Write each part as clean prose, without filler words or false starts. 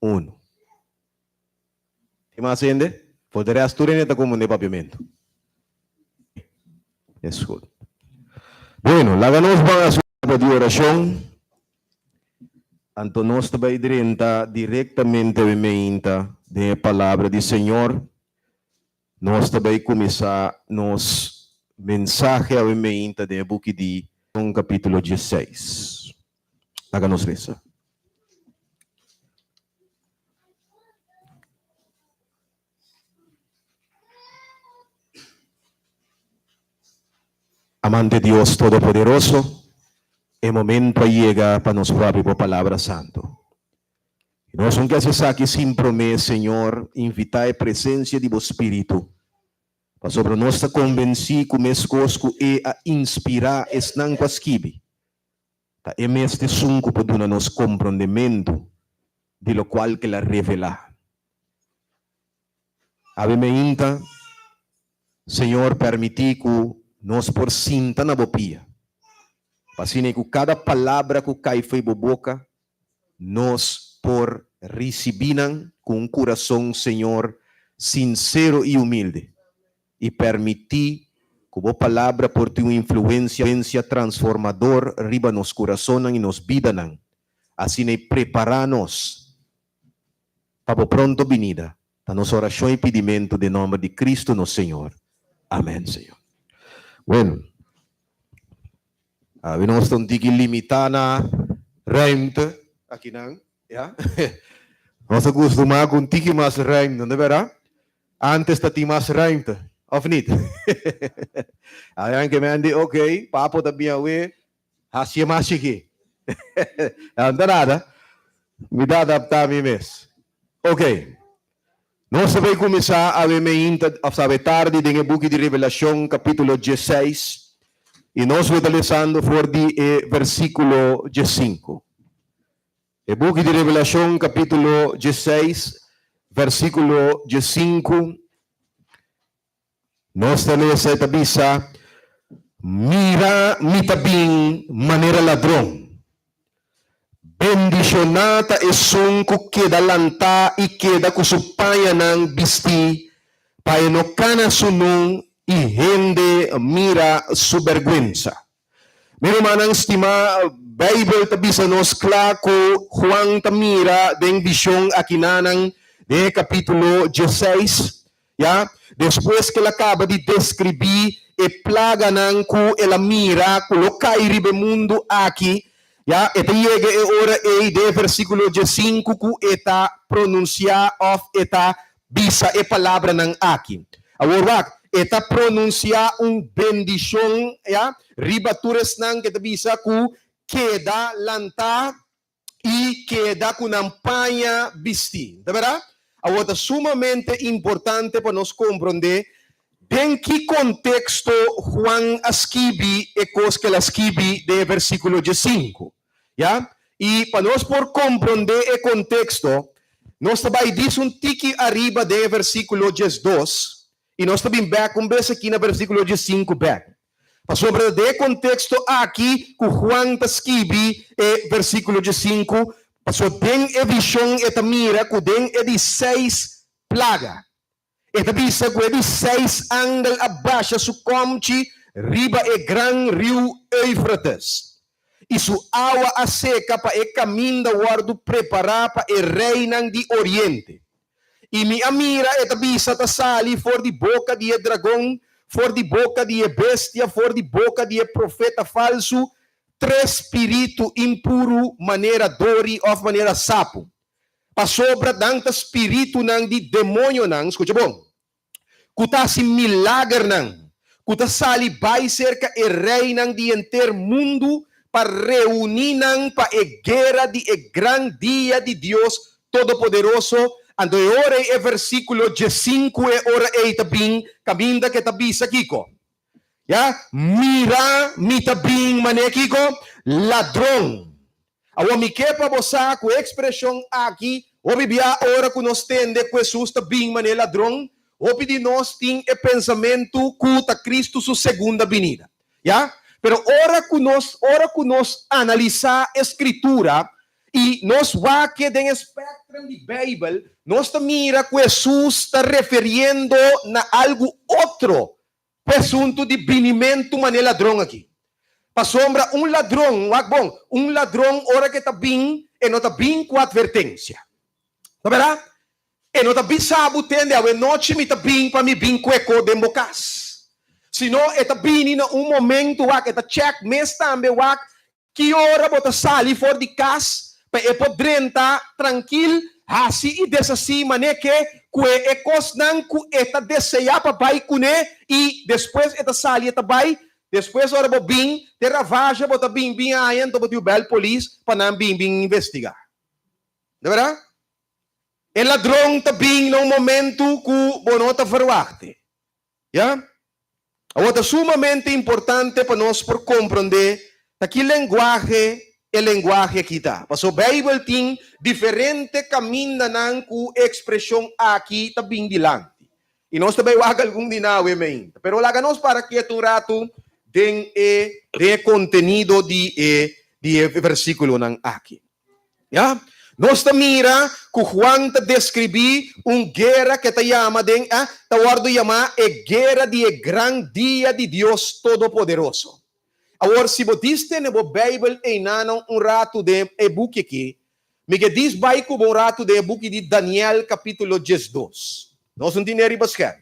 Unu. Tin mas hende? For de rest tur hende ta komprendé papiamentu. Es goed. Bueno, laga nos ban hasi un palabra di orashon. Anto nos ta bai drenta direktamente awe meinta den e palabra di Señor. Nos ta bai kuminsá nos mensahe awe meinta den e buki di Juan kapítulo diesseis. Laga nos resa. Amante Dios Todopoderoso, e momento a yega pa nos papia bo Palabra Santo. I nos no ke hasi esaki sin promé, Señor, invitá e presencia di bo Spiritu, pasobra nos ta konvensí ku meskos ku E a inspirá esnan ku a skibi, ta E mes ta esun ku por duna nos komprondementu di lokual ku El a revelá. Awe meinta, Señor, permití ku nos por sinta na bo pia, pa asina ku kada palabra ku kai fo'i bo boka, nos por risibí nan ku un kurason, Señor, sinsero i humilde, i permití ku bo palabra por tin un influensia transformador riba nos kurasonnan i nos bidanan, asina i prepará nos pa bo pronto binida. Ta nos orashon i pidimentu den nòmber di Kristu nos Señor. Amèn, Señor. Bueno, awe nos ta un tiki limitá na ruimte akinan, ya. Nos a kustumá ku un tiki mas ruimte, no ta bèrdat? Antes ta tin mas ruimte, òf nit? Awe anke mi a di, ok, papo ta bin awe, hasié mas chikí. No ta nada, mi ta adaptá mi mes. Ok, nos ta bay kuminsá awe meinta òf awe tardi den e buki di Revelashon kapítulo diesseis i nos lo ta lesando for di e versíkulo diesinku. E buki di Revelashon kapítulo diesseis versíkulo diesinku Nos ta lesa e ta bisa, Mira, mi ta bin manera ladron. Bendishoná ta esun ku keda lantá i keda ku su pañanan bistí, pa e no kana sunú i hende mira su bèrgwensa. Mi rumannan stimá, Beibel ta bisa nos kla ku Juan ta mira den vishon akinanan den e kapítulo diesseis, ya, despues ku el a kaba di deskribí e plaganan ku el a mira ku lo kai riba e mundu aki, ya, e ta yega e ora ei den e versíkulo diesinku ku e ta pronunsiá òf e ta bisa e palabranan aki. Awor wak, e ta pronunsiá un bendishon, ya, riba tur esnan ke ta bisa ku keda lantá i keda ku nan paña bistí. Ta bèrdat? Awor ta sumamente importante pa nos komprondé den ki konteksto Juan a skibi e kos ku el a skibi den e versíkulo diesinku. Ya? I pa nos por komprondé e konteksto, nos ta bai dis un tiki ariba den e versíkulo diesdos i nos ta bin bèk un bes aki na versíkulo diesinku bèk. Pasobra ta den e konteksto aki ku Juan ta skibi e versíkulo diesinku, pasobra den e vishon e ta mira ku den e di seis plaga, E ta bisa ku e di seis angel a basha su kòmchi riba e gran riu Eufrates, i su awa a seka pa e kaminda wòrdu prepará pa e reinan di oriente. I mi a mira, e ta bisa, ta sali for di boka di e dragon, for di boka di e bestia, for di boka di e profeta falsu, tres spiritu impuru manera dori òf manera sapu. Pasobra nan ta spiritunan di demoñonan, skucha bon, ku ta hasi milagernan, ku ta sali bai serka e reinan di henter mundu pa reuní nan pa e guera di e gran dia di Dios Todopoderoso. Anto e ora ei e versíkulo diesinku e ora ei ta bin kaminda ku e ta bisa kiko? Ya, mira mi ta bin manera kiko? Ladron. Awor mi ke pa bo sa ku e ekspreshon aki hopi bia ora ku nos tende ku Hesus ta bin manera ladron, hopi di nos tin e pensamentu ku ta Kristu su segunda binida. Ya, pero ora ku nos ora ku nos analisá e Skritura. I nos wak den e spectrum di Bijbel, nos ta mira ku Hesus ta referiendo na algu otro ku e asuntu di binimentu manera ladron aki. Pasobra un ladron, wak bon, un ladron ora ku e ta bin, e no ta bin ku atvertensia. Ta bèrdat? E no ta bisa bo, Tende, awe nochi mi ta bin pa mi bin ku e ko den bo kas. Sino e ta bini na un momentu, wak, e ta chèk mes tambe, wak, ki ora bo ta sali for di kas pa e por drenta trankil, hasi i deshasí manera ke ku e e kosnan ku e ta deseá pa bai kuné i despues e ta sali e ta bai. Despues ora bo bin te ravage bo ta bin bin haña anto bo tin bèl polis pa nan bin bin investigá. No bèrdat? E ladron ta bin na un momentu ku bo no ta verwachté. Ya? Awor ta sumamente importante pa nos por komprondé ta ki lenguahe e lenguahe aki ta. Pasobra Beibel tin diferente kamindanan ku e ekspreshon aki ta bin dilanti. I nos ta bai wak algun di nan awe mainta. Pero laga nos para ketu un ratu den e den e kontenido di e di e versíkulonan aki. Ya? Nos ta mira ku Juan ta deskribí un guera ke ta yama den a ta wòrdu yamá e guera di e gran dia di Dios Todopoderoso. Awor, si bo dis tene bo Beibel einanan un ratu den e buki akí, mi ke dis bai ku bo un ratu den e buki di Daniel kapítulo 12. Nos no tine riba skerm.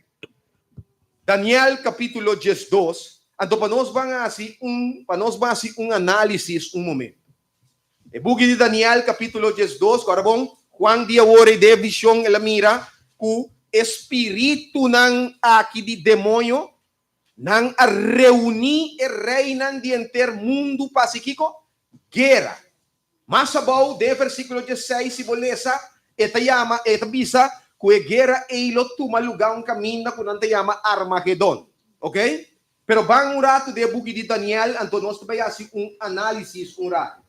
Daniel kapítulo 12, anto pa nos ban hasi un pa nos ban hasi un análisis un momento. E buki di Daniel kapítulo 12, ku ora bon, Juan di awor ei den e vishon el a mira ku e spiritunan aki di demoño, nan a reuní e reinan di henter mundu pa hasi kiko? Guera. Mas abou den e versíkulo 16 si bo lesa, e ta yama, e ta bisa ku e guera ei lo tuma lugá un kaminda ku nan ta yama Armagedon. Oke? Pero ban un ratu den e buki di Daniel, anto nos ta bai hasi un análisis un ratu.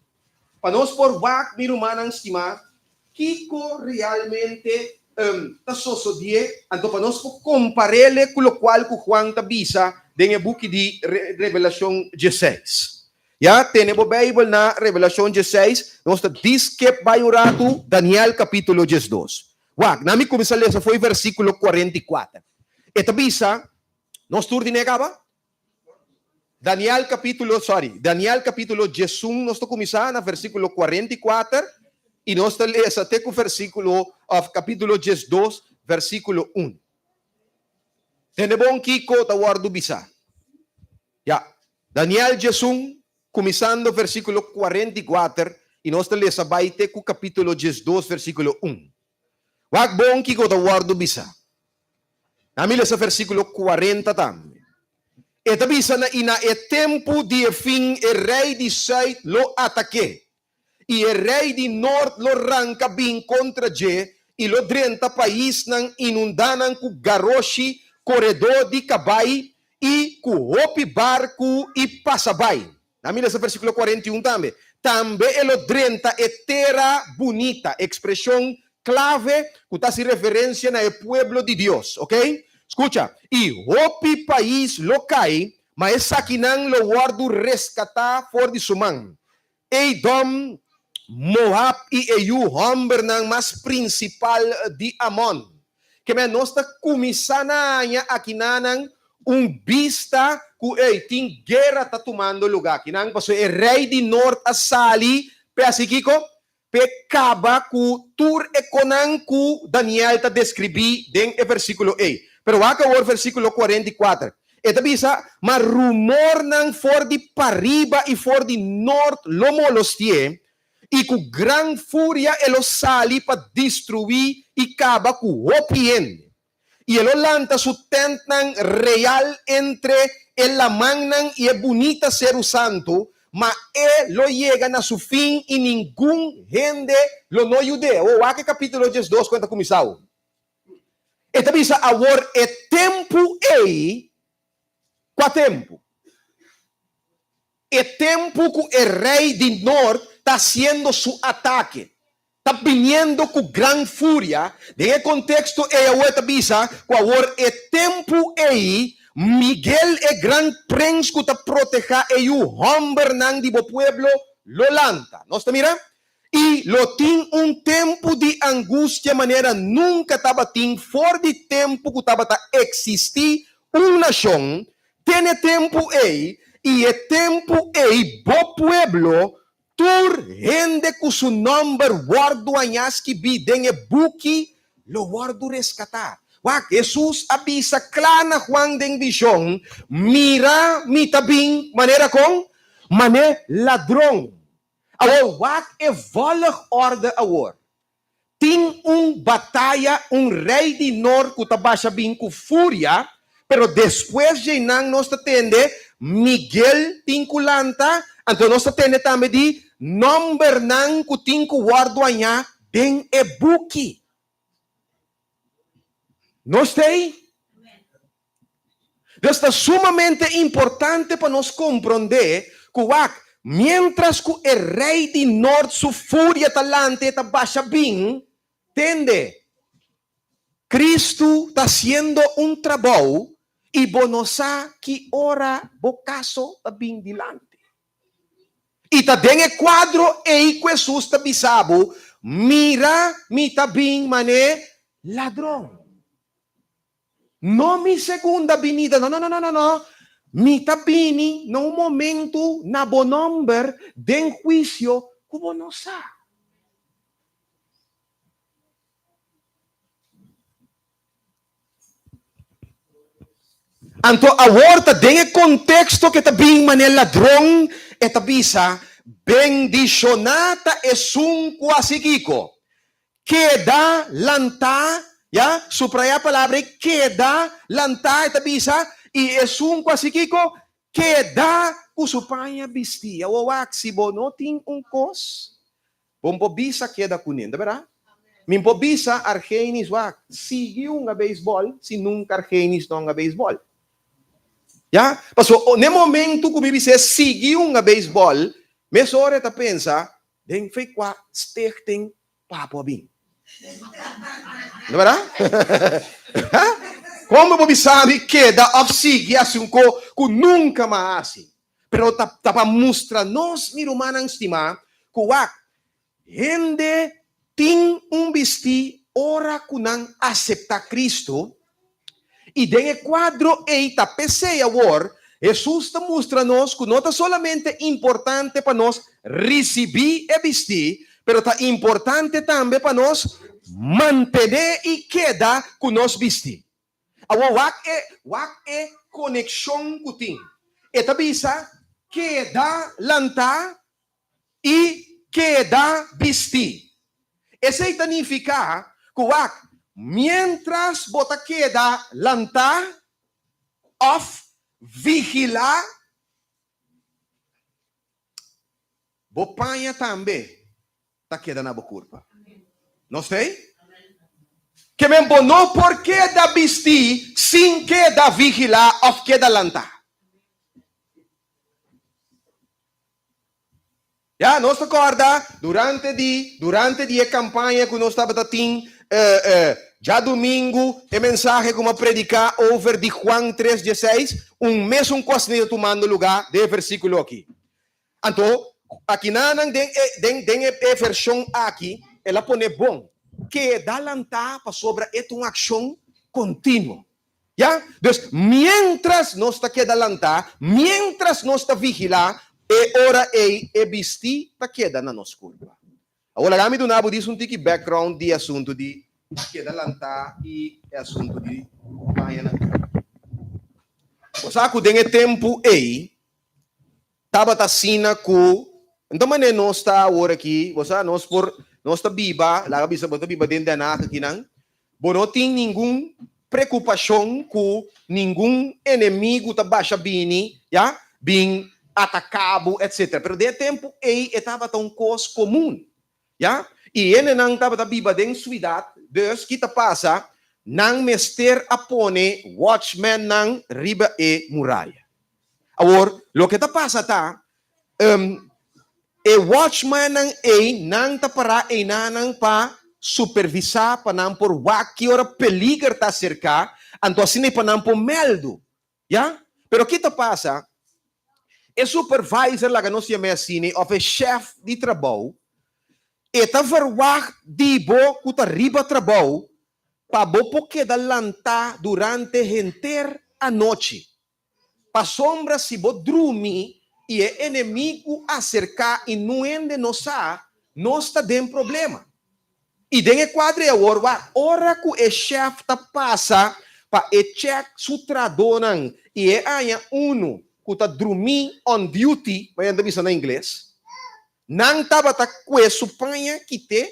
Pa nos por wak, mi rumannan stimá, kiko realmente ta sosodié, anto pa nos por kompar'é ku lokual ku Juan ta bisa den e buki di Revelashon 16. Ya, tene bo Beibel na Revelashon 16, nos ta diskep bai un ratu Daniel kapítulo 12. Wak, na mi kuminsá lesa fo'i versíkulo 44. E ta bisa. Nos tur di ne kaba? Daniel capítulo, sorry, Daniel capítulo 11 nos ta cuminsa na versículo 44 y nos ta lesa te cu versículo of capítulo 12 versículo 1. Tende bon kico ta wordo bisa. Ya, Daniel 11 cuminsando versículo 44 y nos ta lesa bay te cu capítulo 12 versículo 1. Wak bon kico ta wordo bisa. Na mi lesa versíkulo 40 tambe. E ta bisa na, I na e tempu di e fin e rei di sùit lo atak'é, i e rei di nort lo ranka bin kontra dje i lo drenta paisnan inundá nan ku garoshi, koredó di kabai i ku hopi barku i pasa bai. Na mi lesa versíkulo 41 tambe. Tambe e lo drenta e tera bunita, ekspreshon klave ku ta hasi referensia na e pueblo di Dios. Oke? Skucha, I hopi pais lo kai, ma esakinan lo wòrdu reskatá for di su man, Edom, Moab i e yu hòmbernan mas prinsipal di Amon. Kemey nos ta kuminsá na haña akinanan un bista ku ey tin guera ta tumando lugá akinan, pasobra e rei di nort a sali p'e hasi kiko? P'e kaba ku tur e konan ku Daniel ta deskribí den e versíkulo ei. Pero wak awor versíkulo 44. E ta bisa, Ma rumornan for di pariba i for di nort lo molosti'é, i ku gran furia e lo sali pa destruí i kaba ku hopi hende. I e lo lanta su tèntnan real entre e lamannan i e bunita seru santu, ma e lo yega na su fin i ningun hende lo no yud'é. Awor wak e kapítulo 12 ku e ta kuminsá awor. E ta bisa awor e tempu ei, kua tempu? E tempu ku e rei di nort ta hasiendo su atake, ta biniendo ku gran furia. Den e konteksto ei awor e ta bisa ku awor e tempu ei Miguel e gran prens ku ta protehá e yu hòmbernan di bo pueblo lo lanta. Nos ta mira? I lo tin un tempu di angustia manera nunka tabatin for di tempu ku tabata eksistí un nashon, te n'e tempu ei, i e tempu ei bo pueblo, tur hende ku su nòmber wòrdu hañá skibí den e buki, lo wòrdu reskatá. Wak, Hesus a bisa kla na Juan den vishon, Mira, mi ta bin manera kon? Mané ladron. Awor wak e volgorde awor. Tin un bataya, un rei di nort ku ta basha bin ku furia, pero despues djeinan nos ta tende Miguel tin ku lanta, anto nos ta tende tambe di nòmbernan ku tin ku wòrdu hañá den e buki. Nos ta ei? Dus ta sumamente importante pa nos komprondé ku wak, miéntras ku e rei di nort su furia ta lanta i e ta basha bin, tende, Kristu ta hasiendo un trabou i bo no sa ki ora bo kaso ta bin dilanti. I ta den e kuadro ei ku Hesus ta bisa bo, Mira, mi ta bin manera ladron. No mi segunda binida, no, no, no, no, no, no. Mi ta bini na un momento na bo nomber den huisio ku bo no sa. Anto awor ta den e konteksto ku e ta bin manera ladron, e ta bisa, Bendishoná ta esun ku hasi kiko? Keda lantá, ya, subrayá palabra ei, keda lantá, e ta bisa, i esun ku hasi kiko? Keda ku su paña bistí. Awor wak, si bo no tin un kos, bo por bisa keda kuné, ta bèrdat? Mi por bisa Argenis, wak, sigui hunga beisbòl si nunka Argenis no hunga beisbòl. Ya, pasobra n'e momentu ku mi bis'é sigui hunga beisbòl, mesora e ta pensa, Den fe kua stichting papo a bin? No berdad? Kon bo bisa mi keda of sigui hasi un ko ku nunka m'a hasi? Pero ta ta pa mustra nos, mi rumannan stimá, ku wak, hende tin un bistí ora ku nan aseptá Kristu, I den e kuadro ei ta p'esei awor Hesus ta mustra nos ku no ta solamente importante pa nos risibí e bistí, pero ta importante tambe pa nos mantené i keda ku nos bistí. Awor wak e wak e konekshon ku tin. E ta bisa, Keda lantá i keda bistí. Esei ta nifiká ku wak, miéntras bo ta keda lantá òf vigilá, bo paña tambe ta keda na bo kurpa. No stei? Ke men bo no por keda bistí sin keda vigilá òf keda lantá. Ya, nos ta kòrda durante di durante di e kampaña ku nos tabata tin djadumingu, e mensahe ku mi a prediká over di Juan tres dieseis, un mesun kos ta tumando lugá den e versíkulo aki. Anto, akinanan den e den den e vershon aki el a pone bon, keda lantá pasobra e ta un akshon kontinuo. Ya? Dus, miéntras nos ta keda lantá, miéntras nos ta vigilá, e ora ei e bistí ta keda na nos kurpa. Awor laga mi duna bo dis un tiki background di e asuntu di keda lantá i e asuntu di paña na kurpa. Bo sa ku den e tempu ei tabata asina ku, enton manera nos ta awor aki, bo sa, nos por, nos ta biba, laga bisa bo ta biba den Den Haag akinan, Bo no tin ningun preokupashon ku ningun enemigu ta basha bini, ya, bin ataká bo, etsetera. Pero den e tempu ei e tabata un kos komun, ya. I hendenan tabata biba den suidat, dus ki ta pasa? Nan mester a pone watchmannan riba e muraya. Awor, loke ta pasa ta, E watchmannan ei nan ta pará einanan pa supervisá pa nan por wak ki ora peliger ta aserká, anto asina ei pa nan por mèldu. Ya? Pero ki ta pasa? E supervisor, laga nos yam'é asina, òf e shèf di trabou, E ta verwagt di bo ku ta riba trabou pa bo por keda lantá durante henter anochi. Pasobra si bo drumi i e enemigu aserká i nun hende no sa, nos ta den problema. I den e kuadro ei awor wak, ora ku e shèf ta pasa pa e chèk su trahadónan i e haña unu ku ta drumí on duty, manera nan ta bisa na ingles, nan tabata kue su paña kit'é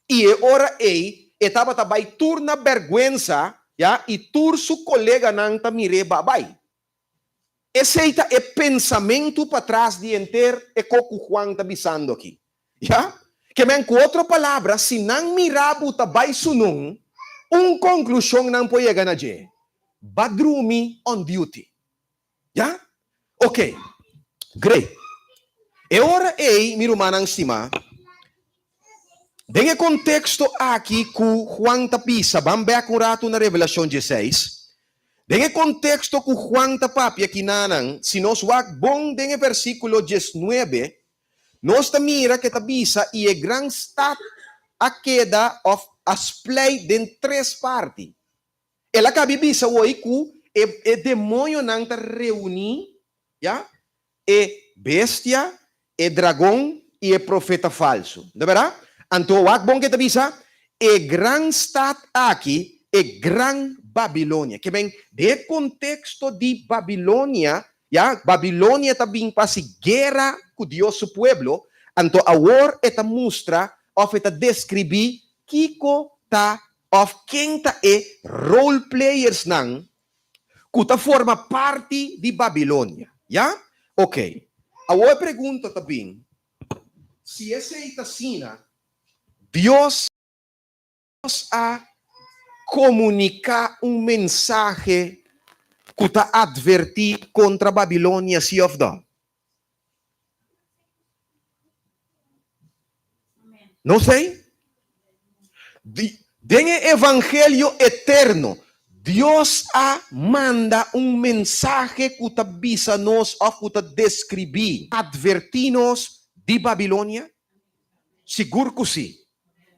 i e ora ei e tabata bai tur na bèrgwensa, ya, i tur su koleganan ta mir'é babai. Esei ta e pensamentu patras di henter e ko ku Juan ta bisando aki. Ya? Ke men ku otro palabra, si nan mira bo ta bai sunun, un konklushon nan por yega na dje, Ba drumi on duty. Ya? Oke. Great. E ora ei, mi rumannan stimá, den e konteksto aki ku Juan ta bisa, ban bèk un ratu na Revelashon dieseis, Den e konteksto ku Juan ta papia kinanan, si nos wak bon den e versíkulo diesnuebe, nos ta mira ku e ta bisa i e gran stat a keda òf a spleit den tres parti. El a kabi bisa woi ku e e demoñonan ta reuní, ya, e bestia, e dragon i e profeta falsu. No bèrdat? Anto wak bon ke ta bisa, E gran stat aki, e gran Babilonia. Ke men, den e konteksto di Babilonia, ya, Babilonia ta bin pa hasi guera ku Dios su pueblo, anto awor e ta mustra òf e ta deskribí kiko ta òf ken ta e role playersnan ku ta forma parti di Babilonia. Ya? Oké. Awor e pregunta ta bin, si esei ta asina, Dios a komuniká un mensahe ku ta atvertí kontra Babilonia, sí òf no? No sei. Den e evangelio eterno, Dios a manda un mensahe ku ta bisa nos òf ku ta deskribí, atvertí nos di Babilonia? Sigur ku sí.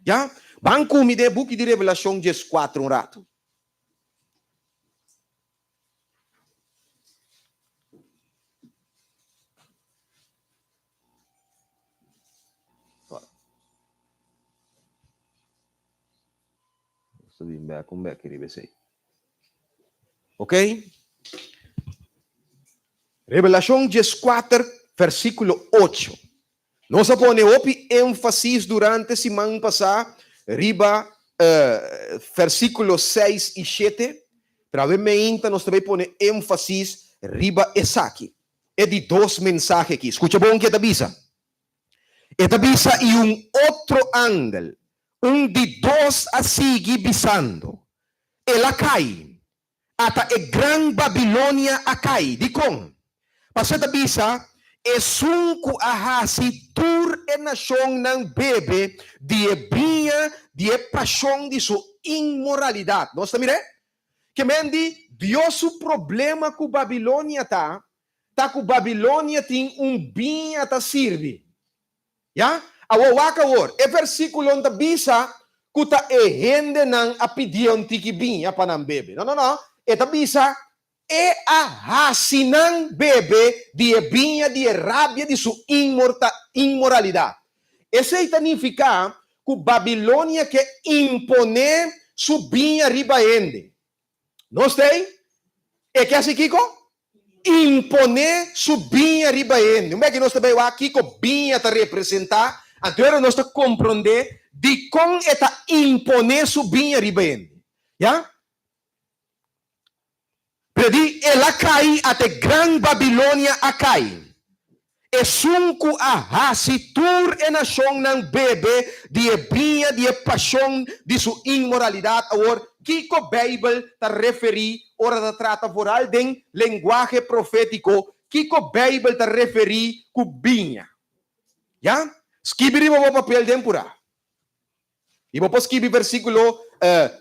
Ya? Ban ku mi den e buki di Revelashon dieskuater un ratu. Nos ta bin bek un bek riba esei. Ok? Revelashon dieskuater versíkulo ocho. Nos a pone hopi énfasis durante siman pasá riba versíkulo seis i shete, pero awe meinta nos ta bai pone énfasis riba esaki. E di dos mensahe aki. Skucha bon ke e ta bisa. E ta bisa, I un otro angel, un di dos a sigui bisando, El a kai, ata e gran Babilonia a kai. Dikon? Pasobra e ta bisa, Esun ku a hasi tur e nashonnan bebe di e biña di e pashon di su inmoralidat. Nos ta mir'é? Ke men di, Dios su problema ku Babilonia ta, ta ku Babilonia tin un biña ta sirbi. Ya? Awor wak awor, e versíkulonan ta bisa ku ta e hendenan a pidié un tiki biña pa nan bebe. No, no, no. E ta bisa, E a hasi nan bebe di e biña di e rabia di su inmoralidat. Esei ta nifiká ku Babilonia ke imponé su biña riba hende. Nos ta ei? E ke hasi kiko? Imponé su biña riba hende. Un bek nos ta bai wak kiko biña ta representá, anto ora nos ta komprondé dikon e ta imponé su biña riba hende. Ya? Pero di el a kai at e gran Babilonia a kai, esun ku a hasi tur e nashonnan bebe di e biña di e pashon di su inmoralidat. Awor, kiko Beibel ta referí ora ta trata foral den lenguahe profétiko? Kiko Beibel ta referí ku biña? Ya? Skibi riba bo papel den purá. I bo por skibi versíkulo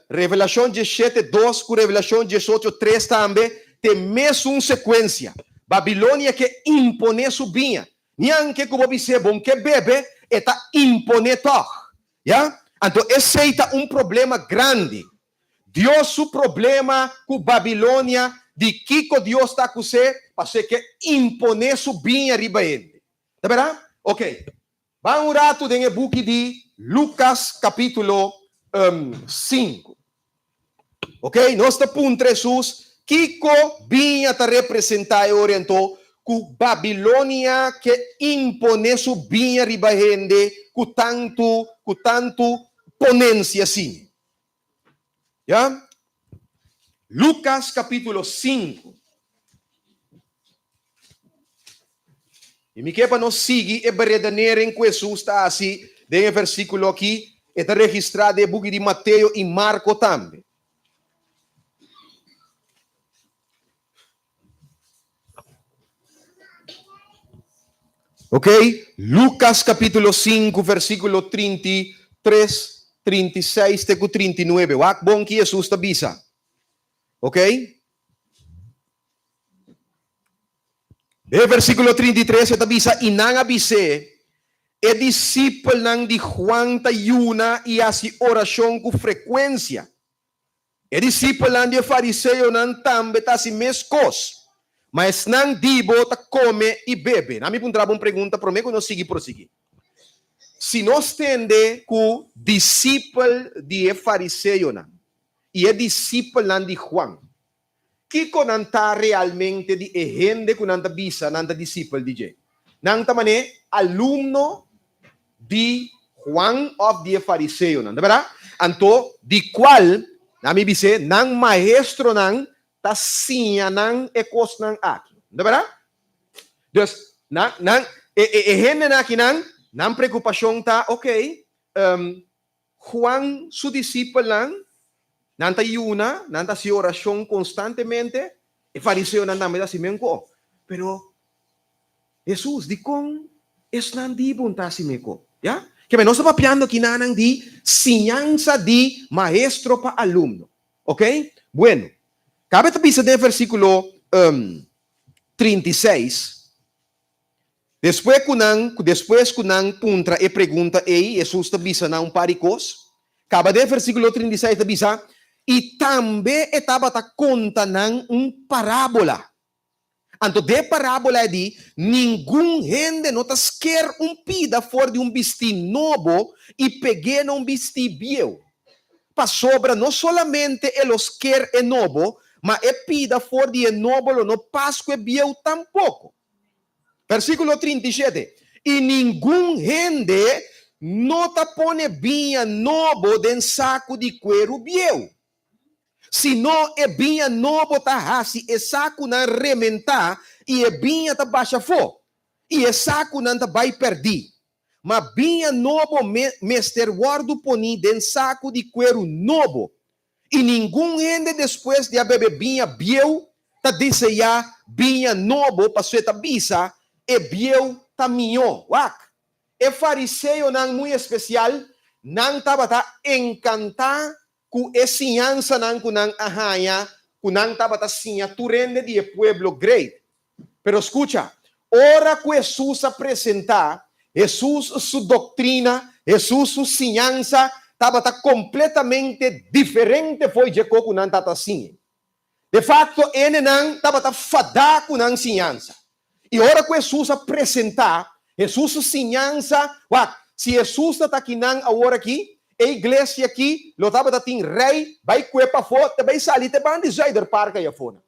Revelashon diesshete, dos ku Revelashon diesocho, tres tambe, te mesun sekuensia. Babilonia ke imponé su biña. Ni anke ku bo bis'é bon ke bebe, E ta imponé tòg. Ya? Anto esei ta un problema grandi. Dios su problema ku Babilonia, di kiko Dios ta akus'é? Pasobra e ke imponé su biña riba hende. Ta bèrdat? Oke. Ban un ratu den e buki di Lukas kapítulo 5. Ok, nos ta puntra Hesus, kiko biña ta representá e ora anto ku Babilonia ke imponé su biña riba hende ku tantu ku tantu ponensia asina? Ya? Lukas kapítulo 5. I mi ke pa nos sigui e beredenering ku Hesus ta hasi den e versíkulo akí. E ta registrá den e buki di Mateo i Marko tambe. Ok, Lukas kapítulo 5, versíkulo 33, 36 te ku 39. Wak bon ki Hesus ta bisa. Ok? Den versíkulo 33 e ta bisa, I nan a bis'é, E disipelnan di Juan ta yuna i hasi orashon ku frekuensia. E disipelnan di e fariseonan tambe ta hasi meskos, ma esnan di bo ta kome i bebe. Na mi puntra bo un pregunta promé ku nos sigui prosiguí. Si nos tende ku disipel di e fariseonan i e disipelnan di Juan Kiko nan ta realmente di e hende ku nan ta bisa nan ta disipel di dje? Nan ta man'é alumno di Juan òf di e fariseonan, ta bèrdat? Anto, di kual, nan mi bis'é, nan maestronan ta siña nan e kosnan aki, ta bèrdat? Dus, nan, nan, e, e, e hendenan akinan, nan preokupashon ta, okey, Juan su disipelnan, nan ta yuna, nan ta hasi orashon konstantemente, e fariseonan tambe ta hasi menko. Pero Hesus, dikon esnan di bo ta hasi meko? Ya? Keme nos ta papiando kinanan di siñansa di maestro pa alumno. Ok? Bueno, kabe ta bisa den versíkulo 36, Despues ku nan ku despues ku nan puntra e pregunta ei, Hesus ta bisa nan un par di kos. Kaba den versíkulo 36 ta bisa, I tambe e tabata konta nan un parábola. Anto den e parábola e di, Ningun hende no ta sker un pida for di un bistí nobo i peg'é na un bistí bieu. Pasobra no solamente e lo sker e nobo, ma e pida for di e nobo lo no pas ku e bieu tampoko. Versíkulo 37, I ningun hende no ta pone biña nobo den saku di kueru bieu, sino e biña nobo ta hasi e sakunan rementá i e biña ta basha afó, i e sakunan ta bai pèrdí. Ma biña nobo mester wòrdu poní den saku di kueru nobo, I ningun hende despues di a bebe biña bieu ta deseá biña nobo pasobra e ta bisa, E bieu ta mihó. Wak! E fariseonan muy espesial, nan tabata enkantá ku e siñansanan ku nan a haña ku nan tabata siña tur hende di e pueblo great. Pero skucha, ora ku Hesus a presentá, Hesus su doktrina, Hesus su siñansa tabata kompletamente diferente fo'i dje ko ku nan tabata siña. De fakto, hendenan tabata fadá ku nan siñansa. I ora ku Hesus a presentá, Hesus su siñansa, wak, si Hesus ta ta akinan awor aki, e iglesia aki lo tabata tin rei bai kue pafó te bai sali te ban di Zuiderpark ei afó nan.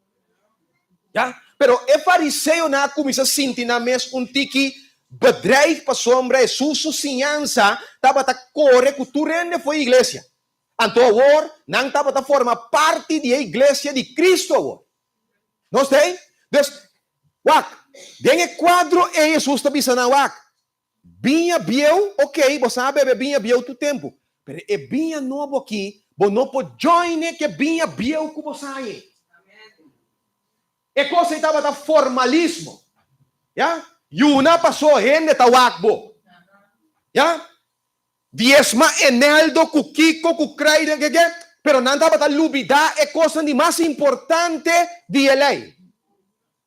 Ya, pero e fariseonan a kuminsá sinti nan mes un tiki bedreig pasobra Hesus su siñansa tabata kore ku tur hende for e iglesia. Anto awor nan tabata forma parti di e iglesia di Kristu awor. Nos ta ei? Dus, wak, den e kuadro ei Hesus ta bisa nan, wak, biña bieu, okey, bo sa bebe biña bieu tur tempu, pero e biña nobo aki, bo no por join e ku e biña bieu ku bo sa aña. E kos ei tabata formalismo. Ya? Yuna pasó hende ta wak bo. Ya? Diesma eneldo ku kiko ku kruiden ke ke, pero nan tabata lubidá e kosnan di mas importante di e lei.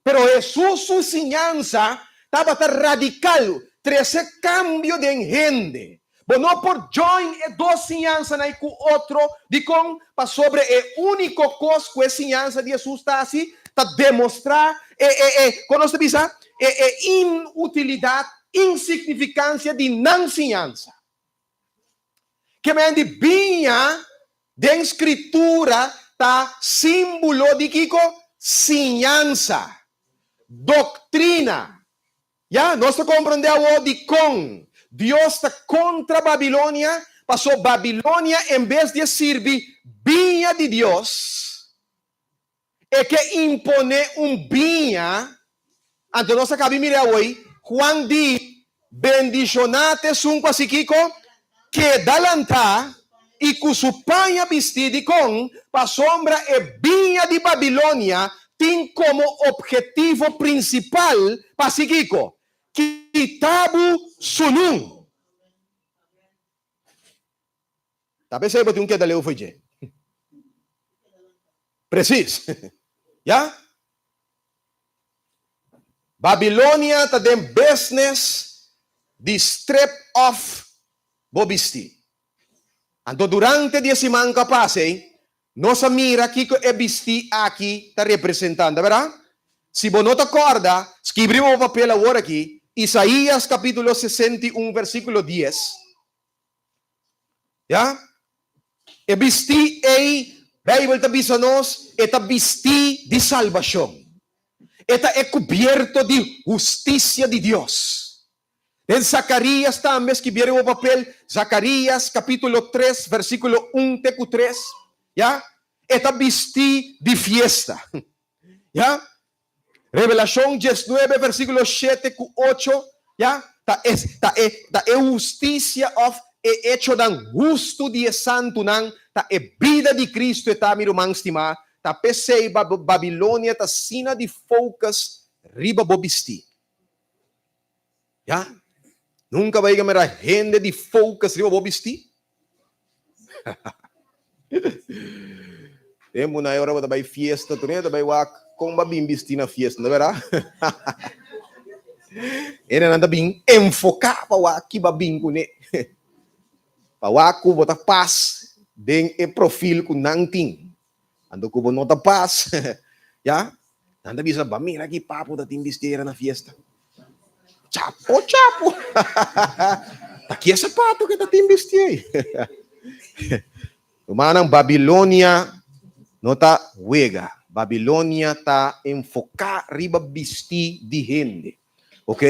Pero Hesus su siñansa tabata radikal. Trese kambio den hende. Bo no por join e dos siñansanan ku otro. Dikon? Pasobra e úniko kos ku e siñansa di Hesus ta hasi ta demostrá e e e, kon nos ta bisa, e e inutilidat, insignifikansia di nan siñansa. Ke men di biña den Skritura ta símbolo di kiko? Siñansa, doktrina. Ya, nos ta komprondé awor dikon Dios ta kontra Babilonia, pasó Babilonia en bes di e sirbi biña di Dios, e ke imponé un biña. Anto nos a kabi mira awor, Juan di, Bendishoná ta esun ku hasi kiko? Keda lantá i ku su paña bistí. Dikon? Pasobra e biña di Babilonia tin komo ophetivo prinsipal pa hasi kiko? Kita bo sunú. Ta p'esei bo tin un keda leu fo'i dje. Presis. Ya? Babilonia ta den business di strip off bo bisti. Anto durante di e siman ku a pasa ei, nos a mira kiko e bisti aki ta representá, ta berdad? Si bo no ta kòrda, skibri bo papel awor aki, Isaías kapítulo 61 versíkulo 10. Ya? E bistí ei, Beibel ta bisa nos, e ta bistí di salbashon. E ta e kubierto di hustisia di Dios. Den Zakarías tambe, skibí riba bo papel, Zakarías kapítulo 3, versíkulo 1 te ku 3, ya? E ta bistí di fiesta. Ya? Revelashon 19 versíkulo 7 ku 8, ya, ta e ta e ta e hustisia òf e echonan hustu di e santunan, ta e bida di Kristu e ta, mi ruman stimá, ta p'esei Babilonia ta asina di focus riba bo bistí. Ya, nunka bo a yega mira hende di focus riba bo bistí? Tempu na e ora bo ta bai fiesta, tur hende ta bai wak kon bo a bin bisti na fiesta, no ta berdad? Hendenan ta bin enfoká pa wak ki bo a bin kuné, pa wak ku bo ta pas den e profil ku nan tin. Anto ku bo no ta pas, ya, nan ta bisa, Ba mira ki papu ta tin bistera na fiesta. Chapo, chapo. Ta ki e sapato ke ta tin bisti ei? Rumannan, Babilonia no ta wega. Babilonia ta enfoká riba bisti di hende. Ok?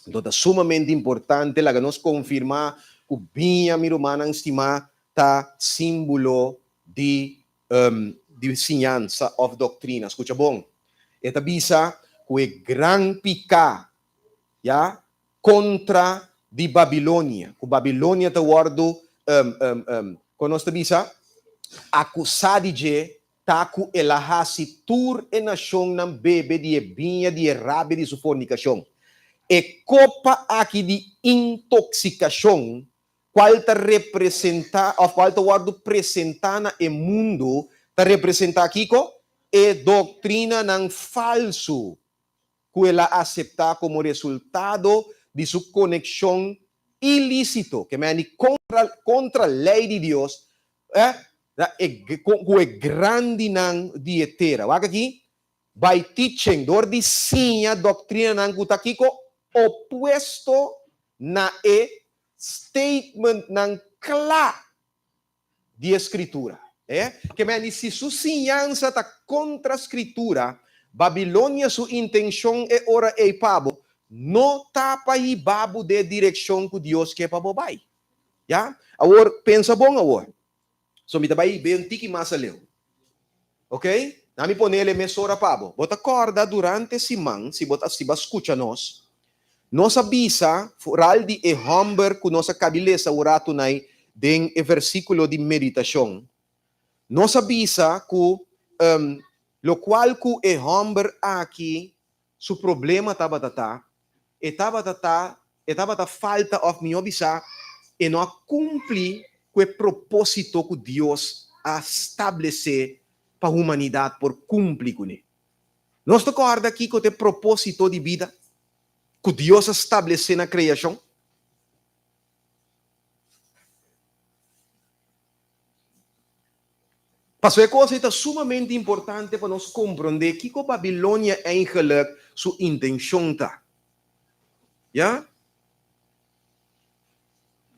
Anto ta sumamente importante laga nos konfirmá ku biña, mi rumannan stimá, ta símbolo di di siñansa òf doktrina. Skucha bon, e ta bisa ku e gran piká, ya, kontra di Babilonia, ku Babilonia ta wòrdu, kon nos ta bisa, akusá di dje, ta ku el a hasi tur e nashonnan bebe di e biña di e rabia di su fornikashon. E kopa aki di intoksikashon Cual ta representa of cual ta wordo presenta na e mundo ta representa kico? E doctrinanan falso cu el a acepta como resultado di su conexion ilicito, ke meni contra contra ley di Dios, eh, cu e grandinan di e tera. Wak aki, by teaching, dor di siña doctrinanan cu ta kico? Opuesto na e statementnan kla di e Skritura. E ke men di si su siñansa ta kontra Skritura, Babilonia su intenshon e ora ei pa bo no ta pa hiba bo den e direkshon ku Dios ke pa bo bai. Ya? Awor, pensa bon awor. So mi ta bai hib'é un tiki mas aleu. Ok? Na mi ponele mesora pa bo. Bo ta kòrda durante siman, si bo ta si bo a skucha nos, nos a bisa foral di e hòmber ku nos a kabi lesa un ratu nai den e versíkulo di meditashon. Nos a bisa ku lokual ku e hòmber aki su problema tabata ta, e tabata ta, e tabata falta òf mihó bisá, e no a kumpli ku e propósito ku Dios a stablesé pa humanidat por kumpli kuné. Nos ta kòrda kiko ta e propósito di bida? ku Dios a stablesé na kreashon? Pasobra e kos ei ta sumamente importante pa nos komprondé kiko Babilonia eigenlik su intenshon ta. Ya?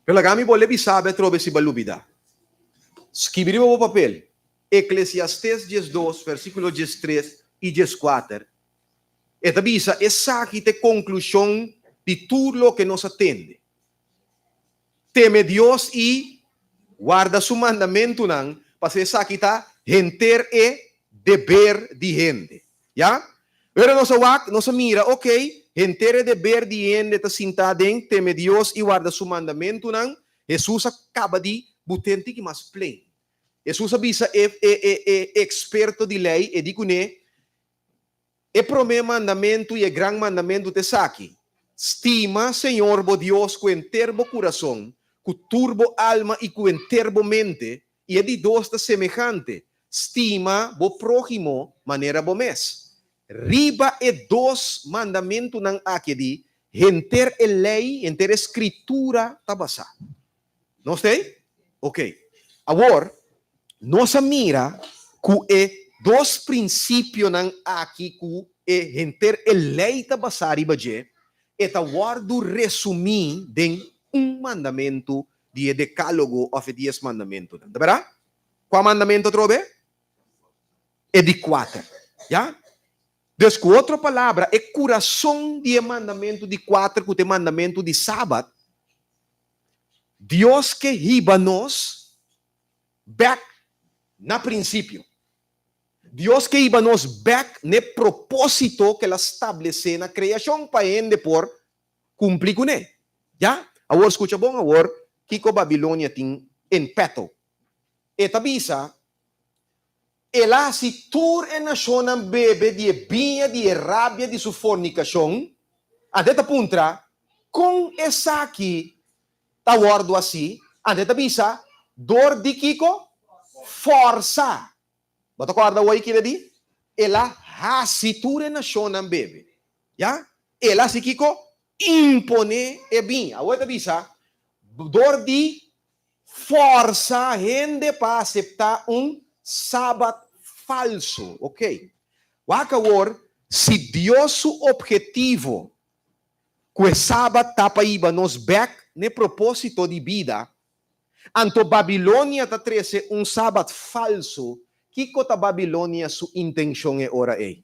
Pero laga mi bolbe bisa bo atrobe si bo a lubidá. Skibi riba bo papel, Eklesiastes 12, versíkulo 13 i 14. E ta bisa, Esaki ta e konklushon di tur loke nos a tende. Teme Dios i warda su mandamentunan, pasobra esaki ta henter e deber di hende. Ya? Ora nos a wak, nos a mira, ok, henter e deber di hende ta sintá den teme Dios i warda su mandamentunan. Hesus a kaba di but'é un tiki mas plen. Hesus a bisa e e e eksperto di lei, e di kuné, E promé mandamentu i e gran mandamentu ta esaki, Stima Señor bo Dios ku henter bo kurason, ku tur bo alma i ku henter bo mente, i e di dos ta semehante, Stima bo próhimo manera bo mes. Riba e dos mandamentunan aki di henter e Lei, henter e Skritura ta basá. Nos ta ei? Ok. Awor, nos a mira ku e dos prinsipionan aki ku e henter e lei ta basá riba dje, e ta wòrdu resumí den un mandamentu di e Dekálogo òf e Dies Mandamentunan. Ta bèrdat? Kua mandamentu atrobe? E di kuater. Ya? Dus ku otro palabra, e kurason di e mandamentu di kuater ku ta e mandamentu di Sabat, Dios ke hiba nos bèk na prinsipio. Dios ke hiba nos bèk n'e propósito ku el a stablesé na kreashon pa hende por kumpli kuné. Ya? Awor skucha bon awor kiko Babilonia tin en petto. E ta bisa, El a hasi tur e nashonnan bebe di e biña di e rabia di su fornikashon. Ante ta puntra, Kon esaki ta wòrdu hasi? Ante ta bisa, Dor di kiko? Fòrsa. Bo ta kòrda awor kila di? El a hasi tur e nashonnan bebe. Ya? El a hasi kiko? Imponé e biña. Awor e ta bisa, Dor di Forsa hende pa aseptá un Sabat falso. Ok. Wak awor, si Dios su obhetivo ku e Sabat ta pa hiba nos bèk n'e propósito di bida, anto Babilonia ta trese un Sabat falso, kiko ta Babilonia su intenshon e ora ei?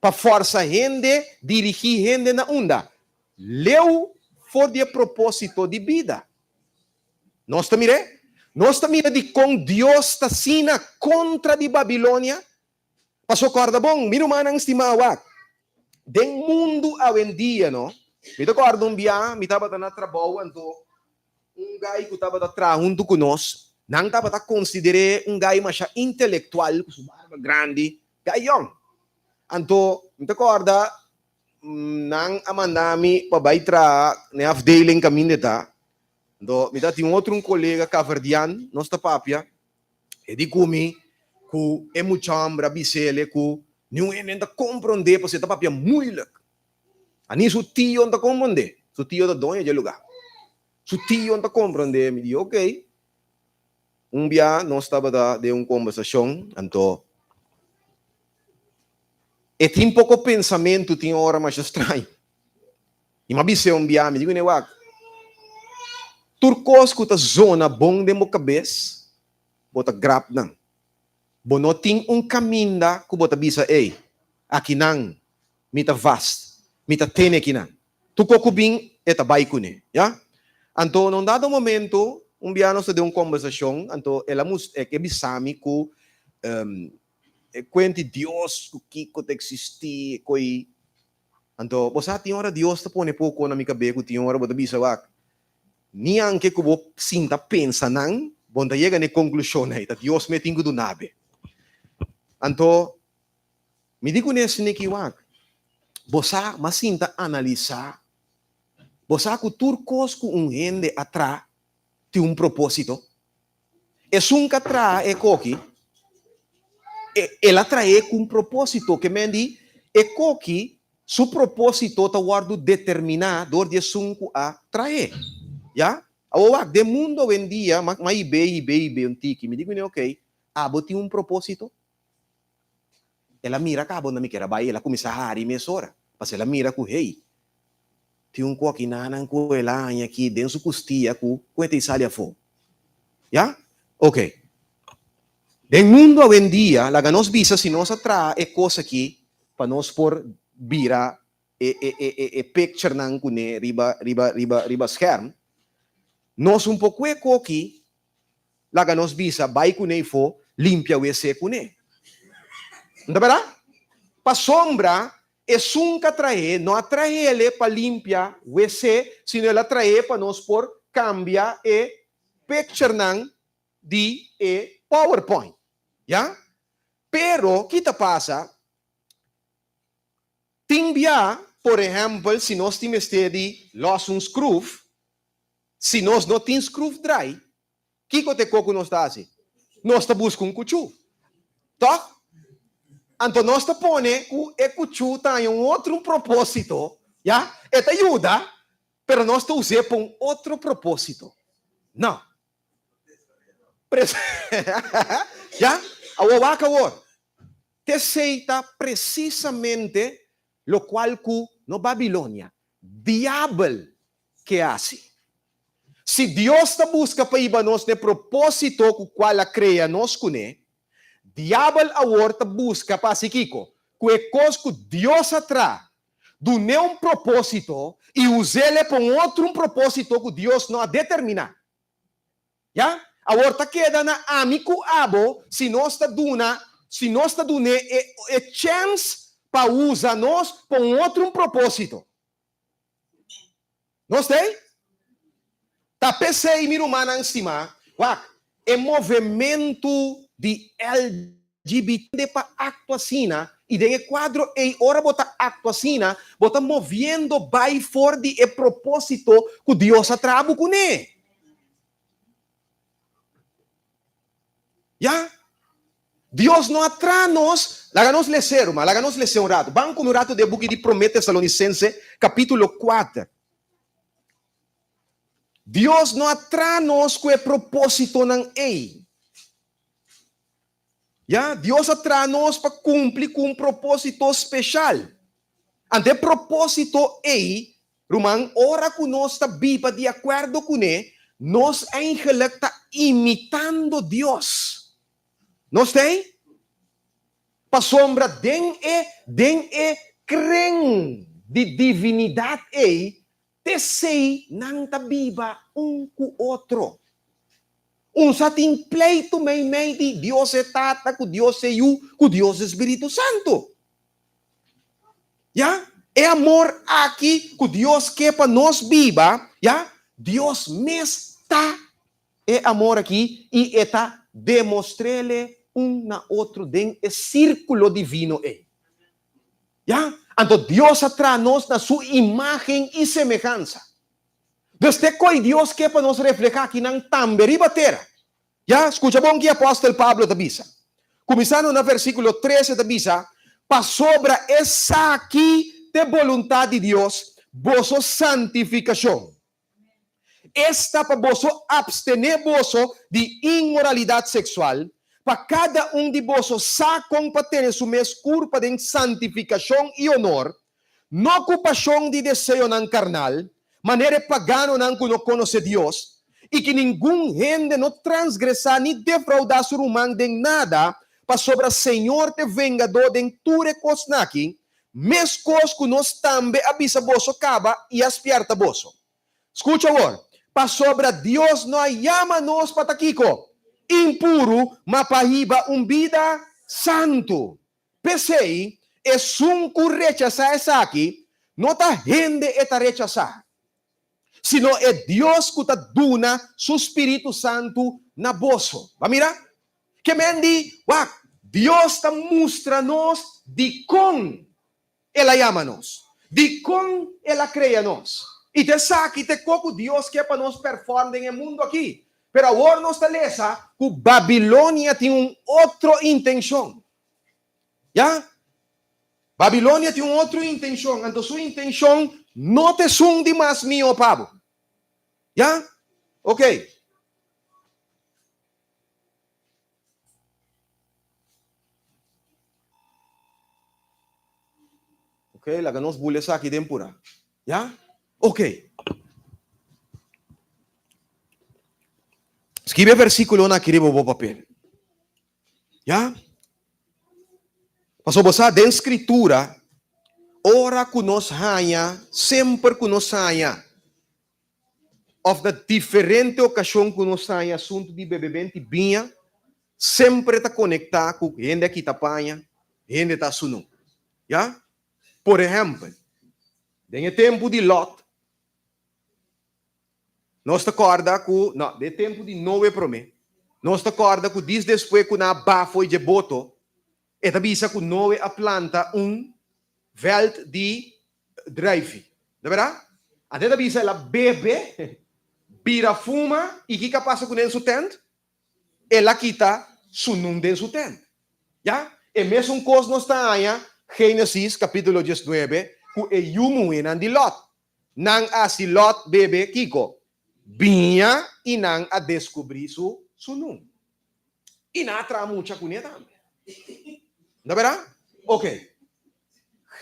Pa forsa hende dirigí hende na unda? Leu for di e propósito di bida. Nos ta mir'é? Nos ta mira dikon Dios ta asina kontra di Babilonia? Pasobra kòrda bon, mi rumannan stimá, wak, den mundu awendia, no, mi ta kòrda un bia mi tabata na trabou anto un gai ku tabata traha huntu ku nos, nan tabata konsider'é un gai masha intelektual ku su barba grandi, gai yòn. Anto mi ta kòrda nan a manda mi pa bai traha na e afdeling kaminda e ta. Anto mi ta tin otro un kolega kaverdian, nos ta papia, e di ku mi ku e mucha hòmber a bis'el ku niun hende no ta komprondé pasobra e ta papia muilik. Ani su tio no ta komprondé, su tio ta doño dje lugá. Su tio no ta komprondé, mi di ok. Un bia nos tabata den un kombersashon, anto e tin poko pensamentu tin ora masha straño. I mi a bis'é un bia, mi di kuné, Wak, tur kos ku ta zona bon den bo kabes, bo ta grap nan. Bo no tin un kaminda ku bo ta bisa, Ey, akinan mi ta vast, mi ta tene akinan. Tur kos ku bin, e ta bai kuné. Ya? Anto, na un dado momento, un bia nos ta den un kombersashon, anto el a mus, e ke bisa mi ku e kuenti Dios ku kiko ta eksistí, e koi. Anto, bo sa tin ora Dios ta pone poko na mi kabe ku tin ora bo ta bisa, Wak, ni anke ku bo sinta pensa nan, bo no ta yega na e konklushon ei, ta Dios mes tin ku duna be. Anto, mi di kuné esaki, Wak, bo sa, m'a sinta analisá, bo sa ku tur kos ku un hende a traha tin un propósito. Esun ku a traha e koki, el a trah'é ku un propósito, ke men di e koki. Su propósito ta wòrdu determiná dor di esun ku a traé. Ya? Awor wak, den mundu awendia, m'a m'a hib'é, hib'é, hib'é un tiki. Mi di kuné, Okey, abo tin un propósito? El a mira kaba unda mi kier a bai, el a kuminsá hari mesora, pasobra el a mira ku, hey, tin un kokinanan ku el a haña aki den su kustia ku ku e ta sali afó. Ya? Okey. Den mundu awendia, laga nos bisa si nos a traha e kos aki pa nos por bira e e e e e picturenan kuné riba riba riba riba scherm. Nos un por kue koki, laga nos bisa bai kuné ifó limpia wc kuné. No ta bèrdat? Pasobra esun ka trah'é no a trah'é pa limpia wc, sino el a trah'é pa nos por kambia e picturenan di e PowerPoint. Ya? Pero ki ta pasa? Tin bia, por ehèmpel, si nos tin mester di lòs un skruf, si nos no tin skrufdrai, kiko ta e kos ku nos ta hasi? Nos ta buska un kuchú, tòg? Anto nos ta pone ku e kuchú ta haña un otro propósito, ya? E ta yuda, pero nos ta us'é pa un otro propósito. No. Ya? Awor wak awor. T'esei ta presisamente lokual ku no Babilonia, Diabel ke hasi. Si Dios ta buska pa hiba nos n'e propósito ku kual a krea nos kuné, Diabel awor ta buska pa hasi kiko? Ku e kos ku Dios a traha, dun'é un propósito i us'é pa un otro un propósito ku Dios no a determiná. Ya? Awor ta keda na ami ku abo si nos ta duna, si nos ta dun'é e e chèns pa usa nos pa un otro un propósito. Nos ta ei? Ta p'esei, mi rumannan stimá, wak, e movementu di LGBT pa aktua asina, i den e kuadro ei ora bo ta aktua asina, bo ta moviendo bai for di e propósito ku Dios a traha bo kuné. Ya. Dios no a traha nos. Laga nos les'é, ruman. Laga nos les'é un ratu. Ban ku mi un ratu den e buki di Promé Tesalonisense, kapítulo kuater. Dios no a traha nos ku e propósitonan ei. Ya, Dios a traha nos pa kumpli ku un propósito speshal. Anto e propósito ei, ruman, ora ku nos ta biba di akuerdo kuné, nos eigenlik ta imitando Dios. Nos ta ei? Pasobra den e den e kren di divinidat ei, P'esei nan ta biba un ku otro. Un sa tin pleitu meimei di Dios e Tata ku Dios e Yu ku Dios e Spiritu Santu. Ya, e amor aki ku Dios ke pa nos biba, ya, Dios mes ta e amor aki i e ta demostr'ele un na otro den e sírkulo divino ei. Ya, anto Dios a traha nos na su imágen i semehansa. Dus te koi Dios ke pa nos reflehá kinan tambe riba tera. Ya, skucha bon ki apòstel Pablo ta bisa. Kuminsando na versíkulo tres e ta bisa, Pasobra esaki ta e boluntat di Dios, boso santifikashon. Esta pa boso abstené boso di inmoralidat seksual, pa kada un di boso sa kon pa tene su mes kurpa den santifikashon i onor, no ku pashon di deseonan karnal, manera e paganonan ku no konosé Dios, i ki ningun hende no transgresá ni defraudá su ruman den nada, pasobra Señor ta e vengadó den tur e kosnan aki, Meskos ku nos tambe a bisa boso kaba i a spièrta boso. Skucha awor, pasobra Dios no a yama nos pa ta kiko? Impuru, ma pa hiba un bida santu. P'esei, esun ku rechasá esaki, no ta hende e ta rechasá, sino e Dios ku ta duna su spiritu santu na boso. Bo a mira? Ke men di, Wak, Dios ta mustra nos dikon El a yama nos, dikon El a krea nos. I ta esaki ta e ko ku Dios ke pa nos pèrfòrm den e mundu akí. Pero awor nos ta lesa ku Babilonia tin un otro intenshon. Ya? Babilonia tin un otro intenshon, anto su intenshon no ta esun di mas mihó pa bo. Ya? Ok. Ok, laga nos bula esaki den pura. Ya? Ok. Skibi e versikulonan aki riba bo papel. Ya? Pasobra bo sa, den Skritura, ora ku nos haña, semper ku nos haña, òf na diferente okashon ku nos haña asuntu di bebebent i biña, semper e ta konektá ku hende a kita paña, hende ta sunú. Ya? Por ehèmpel, den e tempu di Lòt, Nos ta kòrda ku, no, den e tempu di Noe promé, nos ta kòrda ku dis despues ku nan a ba fo'i dje boto, e ta bisa ku Noe a planta un vèlt di druifi. No bèrdat? Anto e ta bisa el a bebe, bira fuma, i kiko a pasa kuné den su tènt? El a kita su nun den su tènt. Ya? E mesun kos nos ta haña Génesis kapítulo diesnuebe ku e yu muhénan di Lòt. Nan a hasi Lòt bebe kiko? Biña i nan a deskubrí su sunú. I nan a traha mucha kuné tambe. No bèrdat? Oke.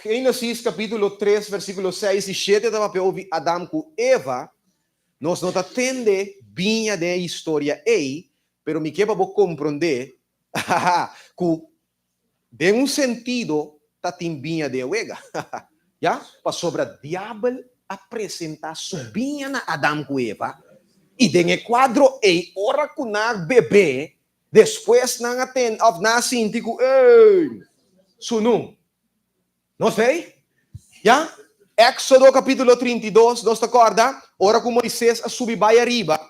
Génesis kapítulo tres versíkulo seis i shete ta papia obi Adam ku Eva. Nos no ta tende biña den e historia ei, pero mi ke pa bo komprondé ku Den un sentido ta tin biña den e wega. Ya, pasobra Diabel a presentá su biña na Adam ku Eva, i den e kuadro ei ora ku nan a bebé, despues nan a tende òf nan a sinti ku, Ey, sunu. Nos ei? Ya? Éksodo kapítulo 32, nos ta kòrda ora ku Moises a subi bai ariba,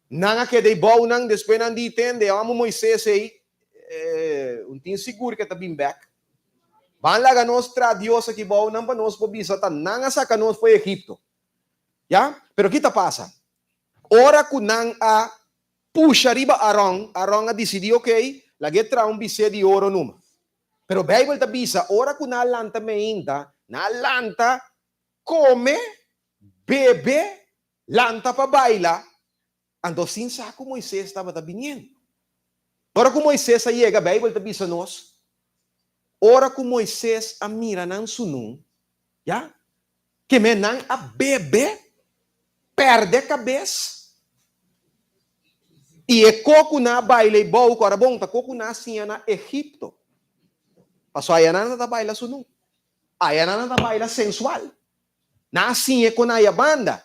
Nan a keda ei bou nan, despues nan di, Tende, e hòmber Moises ei, un tin sigur ku e ta bin bèk. Ban laga nos traha dios aki bou nan pa nos por bisa ta nan a saka nos for Egipto. Ya? Pero ki ta pasa? Ora ku nan a pusha riba Aron, Aron a disidí, Okey, lag'é traha un bisé di oro numa. Pero Beibel ta bisa, ora ku nan a lanta meinta, nan a lanta kome, bebe, Lanta pa baila, anto sin sa ku Moises tabata biniendo. Ora ku Moises a yega, Beibel ta bisa nos, ora ku Moises a mira nan sunú, ya, keme nan a bebe, pèrdè kabes, i e ko ku nan a baila ei bou, ku ora bon, ta ko ku nan a siña na Egipto. Pasobra aya nan ta baila sunú, aya nan ta baila sensual. Nan a siña kon haya banda.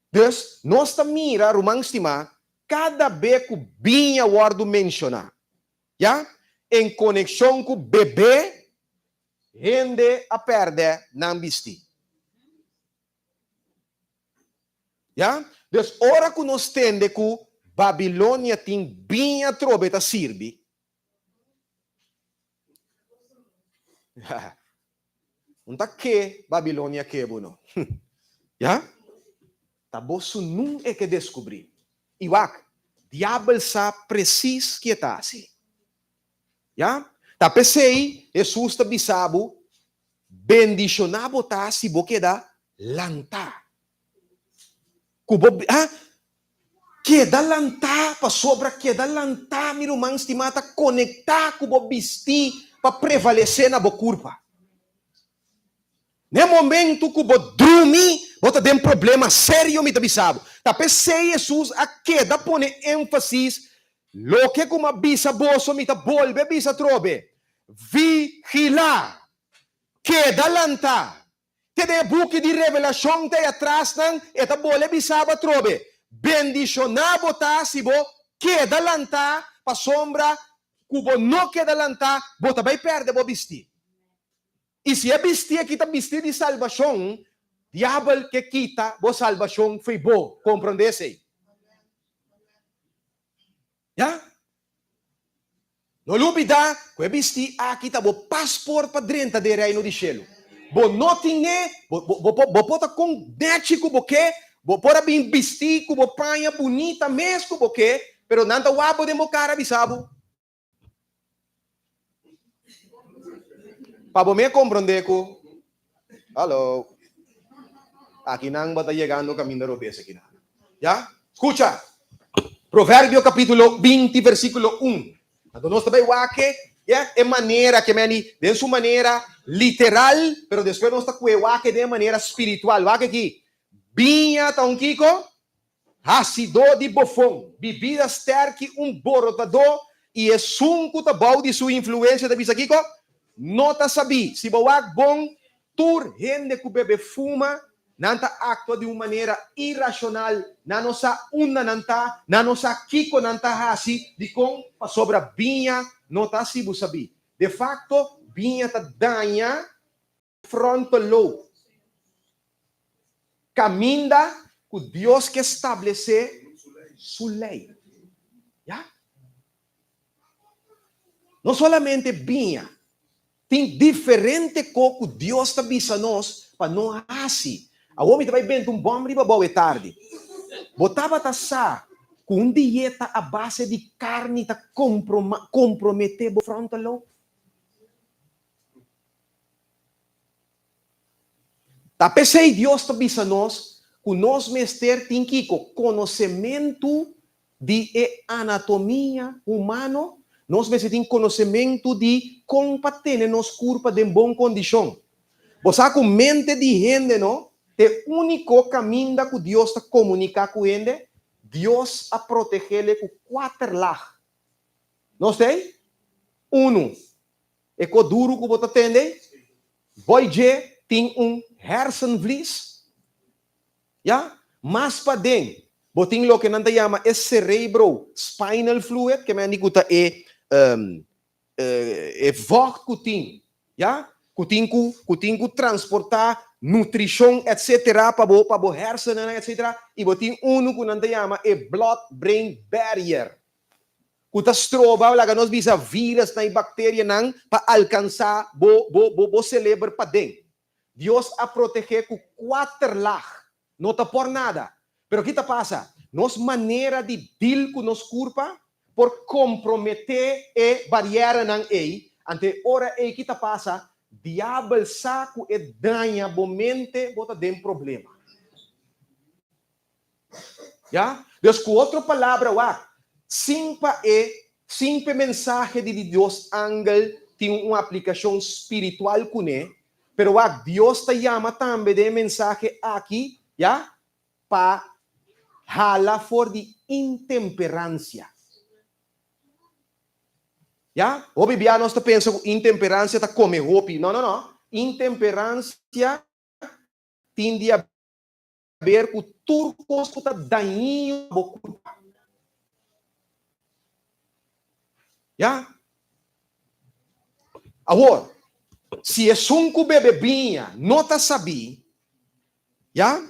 Dus, nos ta mira, ruman stimá, kada be ku biña wòrdu menshoná, ya, en konekshon ku bebé, hende a pèrdè nan bistí. Ya? Dus, ora ku nos tende ku Babilonia tin biña atrobe ta sirbi, Un ta ke Babilonia ke bo no. Ya? Ta bo sunun e ke deskubrí. I wak, diabel sa presis ki e ta hasi. Ya? Ta p'esei Hesus ta bisa bo, Bendishoná bo ta si bo keda lantá. Ku bo, ha? Keda lantá, pasobra keda lantá, mi ruman stimá, ta konektá ku bo bistí pa prevalesé na bo kurpa. Na e momentu ku bo drumi, bo ta den problema serio, mi ta bisa bo. Ta p'esei Hesus a keda pone énfasis, Loke ku mi a bisa boso, mi ta bolbe bisa atrobe, Vigilá! Keda lantá! Te den e buki di Revelashon ta e atrasnan e ta bole bisa bo atrobe, Bendishoná bo ta si bo keda lantá, pasobra ku bo no keda lantá, bo ta bai pèrdè bo bistí. I si e bistí aki ta bistí di salbashon, diabel ke kita bo salbashon fo'i bo. Komprondé esei? Ya. No lubidá ku e bistí aki ta bo pasport pa drenta den e Reino di Shelu. Bo no tin e, bo, bo, bo, bo por ta kon nechi ku bo ke, bo por a bin bistí ku bo paña bunita mes ku bo ke, pero nan ta wak bo den bo kara bisa bo. Pa bo me komprondé ku, Hallo, akinan bo ta yegando kaminda robes akinan. Ya? Skucha! Proverbio kapítulo 20 versíkulo 1. Anto nos ta bai wak e, ya, e manera ke meni den su manera literal, pero despues nos ta kue wak e den e manera spiritual. Wak aki, Biña ta un kiko? Hasidó di bofon, bibida sterki, un borotadó, i esun ku ta bou di su influensia ta bisa kiko? No ta sabí. Si bo wak bon, tur hende ku bebe fuma, nan ta aktua di un manera irashonal, nan no sa unda nan ta, nan no sa kiko nan ta hasi. Dikon? Pasobra biña no ta hasi bo sabí. De fakto, biña ta daña frontal lobe, kaminda ku Dios ke stablesé su lei. Ya. No solamente biña, tin diferente ko ku Dios ta bisa nos pa no hasi. Awor mi ta bai benta un bòm riba bou e tardi. Bo tabata sa ku un dieta a base di karni ta komprometé bo frontal lobe? Ta p'esei Dios ta bisa nos ku nos mester tin kiko? Konosementu di e anatomia humano. Nos mester tin konosementu di kon pa tene nos kurpa den bon kondishon. Bo sa ku mente di hende no ta e úniko kaminda ku Dios ta komuniká ku hende? Dios a protegele ku kuater lag. Nos ta ei? Unu, E ko duru ku bo ta tende, boy dje tin un hersenvlies, ya, mas paden bo tin loke nan ta yama e cerebro spinal fluid, ke mende ku ta e e vocht ku tin, ya, ku tin ku ku tin ku transporta nutrishon etcetera pa bo pa bo hersennan etcetera, i bo tin unu ku nan ta yama e blood brain barrier. Ku ta stroba, laga nos bisa, virusnan i bakterianan pa alkansá bo bo bo bo seleber paden. Dios a protegé ku kuater lag. No ta por nada. Pero ki ta pasa? Nos manera di dil ku nos kurpa por komprometé e barieranan ei. Anto e ora ei ki ta pasa? Diabel sa ku e daña bo mente, bo ta den problema. Ya? Dus ku otro palabra wak, sin pa e sin pa e mensahe di di Dios angel tin un aplikashon spiritual kuné, pero wak Dios ta yama tambe den e mensahe aki, ya, pa hala for di intemperansia. Ya? Hopi bia nos ta pensa ku intemperansia ta kome hopi. No, no, no. Intemperansia tin di ber ku tur kos ku ta dañino pa bo kurpa. Ya? Awor, si esun ku bebe biña no ta sabí, ya,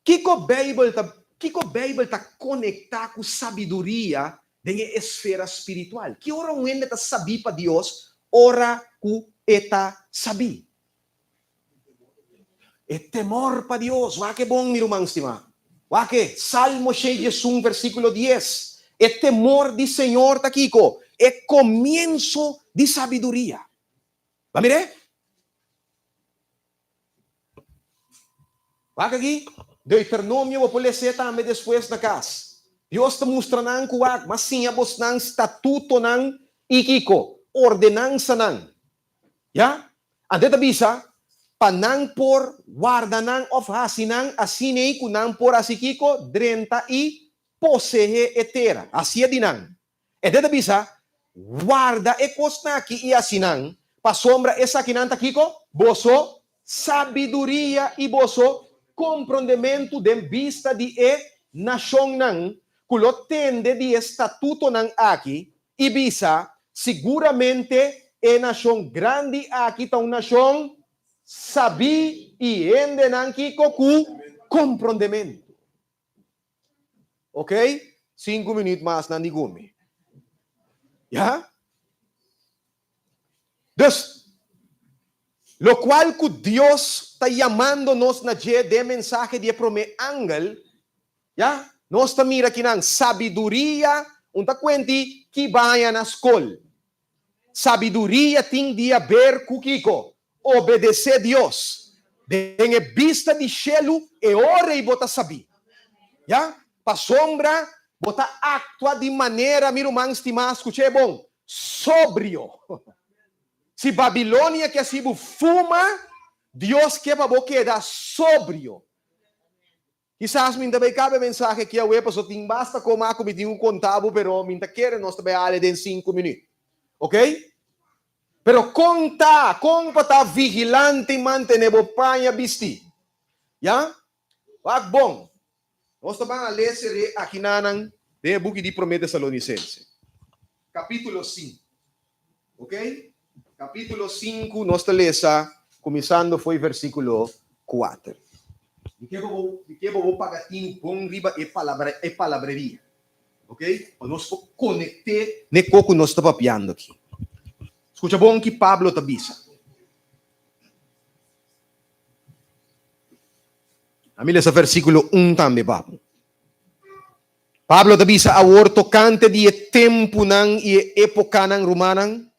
kiko Beibel ta kiko Beibel ta konektá ku sabiduria den e esfera spiritual? Ki ora un hende ta sabí pa Dios? Ora ku e ta sabí. E temor pa Dios. Wak e bon, mi ruman stimá. Wak e, Salmo shei diesun versíkulo dies. E temor di Señor ta kiko? E komienso di sabiduria. Ba mir'é? Wak aki, Deuteronomio, bo por les'é tambe despues na kas. Dios ta mustra nan ku wak, m'a siña bosnan statutonan i kiko? Ordenansanan. Ya? Anto e ta bisa, Pa nan por warda nan òf hasi nan asin'ei ku nan por hasi kiko? Drenta i poseé e tera. Hasié di nan. Ente ta bisa, Warda e kosnan aki i hasi nan, pasobra esakinan ta kiko? Boso sabiduria i boso komprondementu den bista di e nashonnan ku lo tende di e statutonan aki i bisa, Siguramente e nashon grandi aki ta un nashon sabí i hendenan kiko ku komprondementu. Oké, sinku minüt mas nan di gumi. Ya? Dus, lokual ku Dios ta yamando nos na dje den e mensahe di e promé angel, Ya, nos ta mira kinan sabiduria un ta kuenti ki baña na skol. Sabiduria tin di haber ku kiko? Obedesé Dios. Den e bista di shelu e ora ei bo ta sabí. Ya? Pasobra bo ta aktua di manera, mi ruman stimá, skuch'é bon, sobrio. Si Babilonia ke hasi bo fuma, Dios ke pa bo keda sobrio. Kisas mi ta bai kaba e mensahe aki awe pasobra tin basta koma ku mi tin ku konta bo pero mi ta kere nos ta bai hali den sinku minüt. Ok? Pero kon ta, kon pa ta vigilante i mantene bo paña bistí? Ya? Wak bon. Nos ta ban a lesa e akinanan den e buki di Promé Tesalonisense, kapítulo sinku. Ok? Kapítulo sinku nos ta lesa kuminsando fo'i versíkulo kuater. Mi ke bo mi ke bo bo paga tinu bon riba e palabra e palabreria. Ok? Pa nos por konekt'é n'e ko ku nos ta papiando aki. Skucha bon ki Pablo ta bisa. A mi lesa versíkulo un tambe pa bo. Pablo ta bisa awor tokante di e tempunan i e épokanan, Rumannan,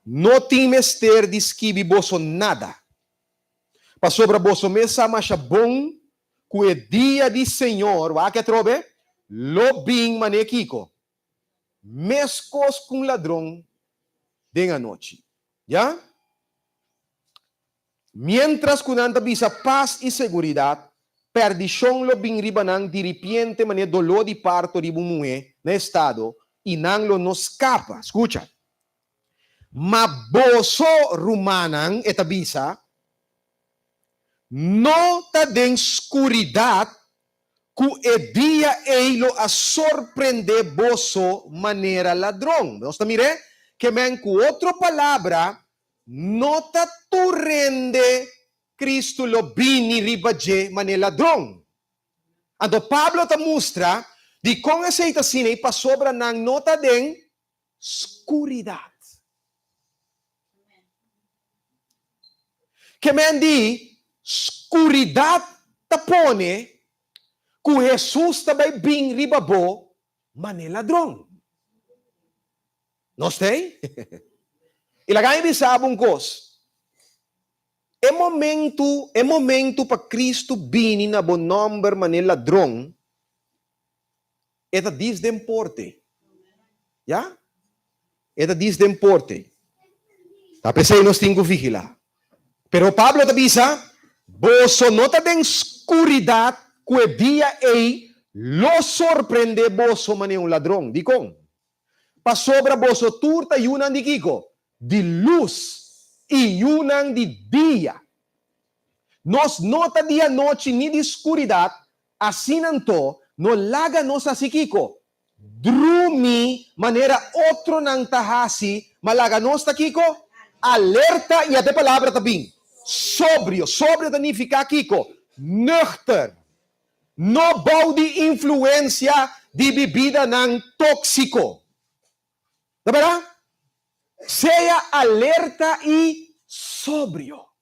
no tin mester di skibi boso nada, pasobra boso mes sa masha bon ku e dia di Señor, wak atrobe, lo bin manera kiko? Meskos ku un ladron den anochi. Ya? Miéntras ku nan ta bisa pas i seguridat, pèrdishon lo bin riba nan diripiente manera doló di parto riba un muhé na estado, i nan lo no skapa. Skucha! Ma boso, rumannan, e ta bisa, no ta den skuridat ku e dia ei lo a sorprendé boso manera ladron. Nos ta mir'é? Ke men ku otro palabra, No ta tur hende Cristo lo bini riba dje manera ladron. Anto Pablo ta mustra dikon esei ta asina i pasobra nan no ta den skuridat. Ke men di skuridat ta pone ku Hesus ta bai bin riba bo manera ladron. Nos t'ei? I laga mi bisa bo un kos, e momentu, e momentu pa Kristu bini na bo nòmber manera ladron, e ta dis den porte. Ya? E ta dis den porte. Ta p'esei nos tin ku vigilá. Pero Pablo ta bisa, Boso no ta den skuridat ku e dia ei lo sorprendé boso manera un ladron. Dikon? Pasobra boso tur ta yunan di kiko? Di lus i yunan di dia. Nos no ta di anochi ni di skuridat, asina anto, no laga nos hasi kiko? Drumi manera otronan ta hasi, ma laga nos ta kiko? Alerta, i ata e palabra ta bin, sobrio. Sobrio ta nifiká kiko? Nuchter. No bou di influencia di bibidanan tóxico. Ta berdad? Sea alerta i sobrio.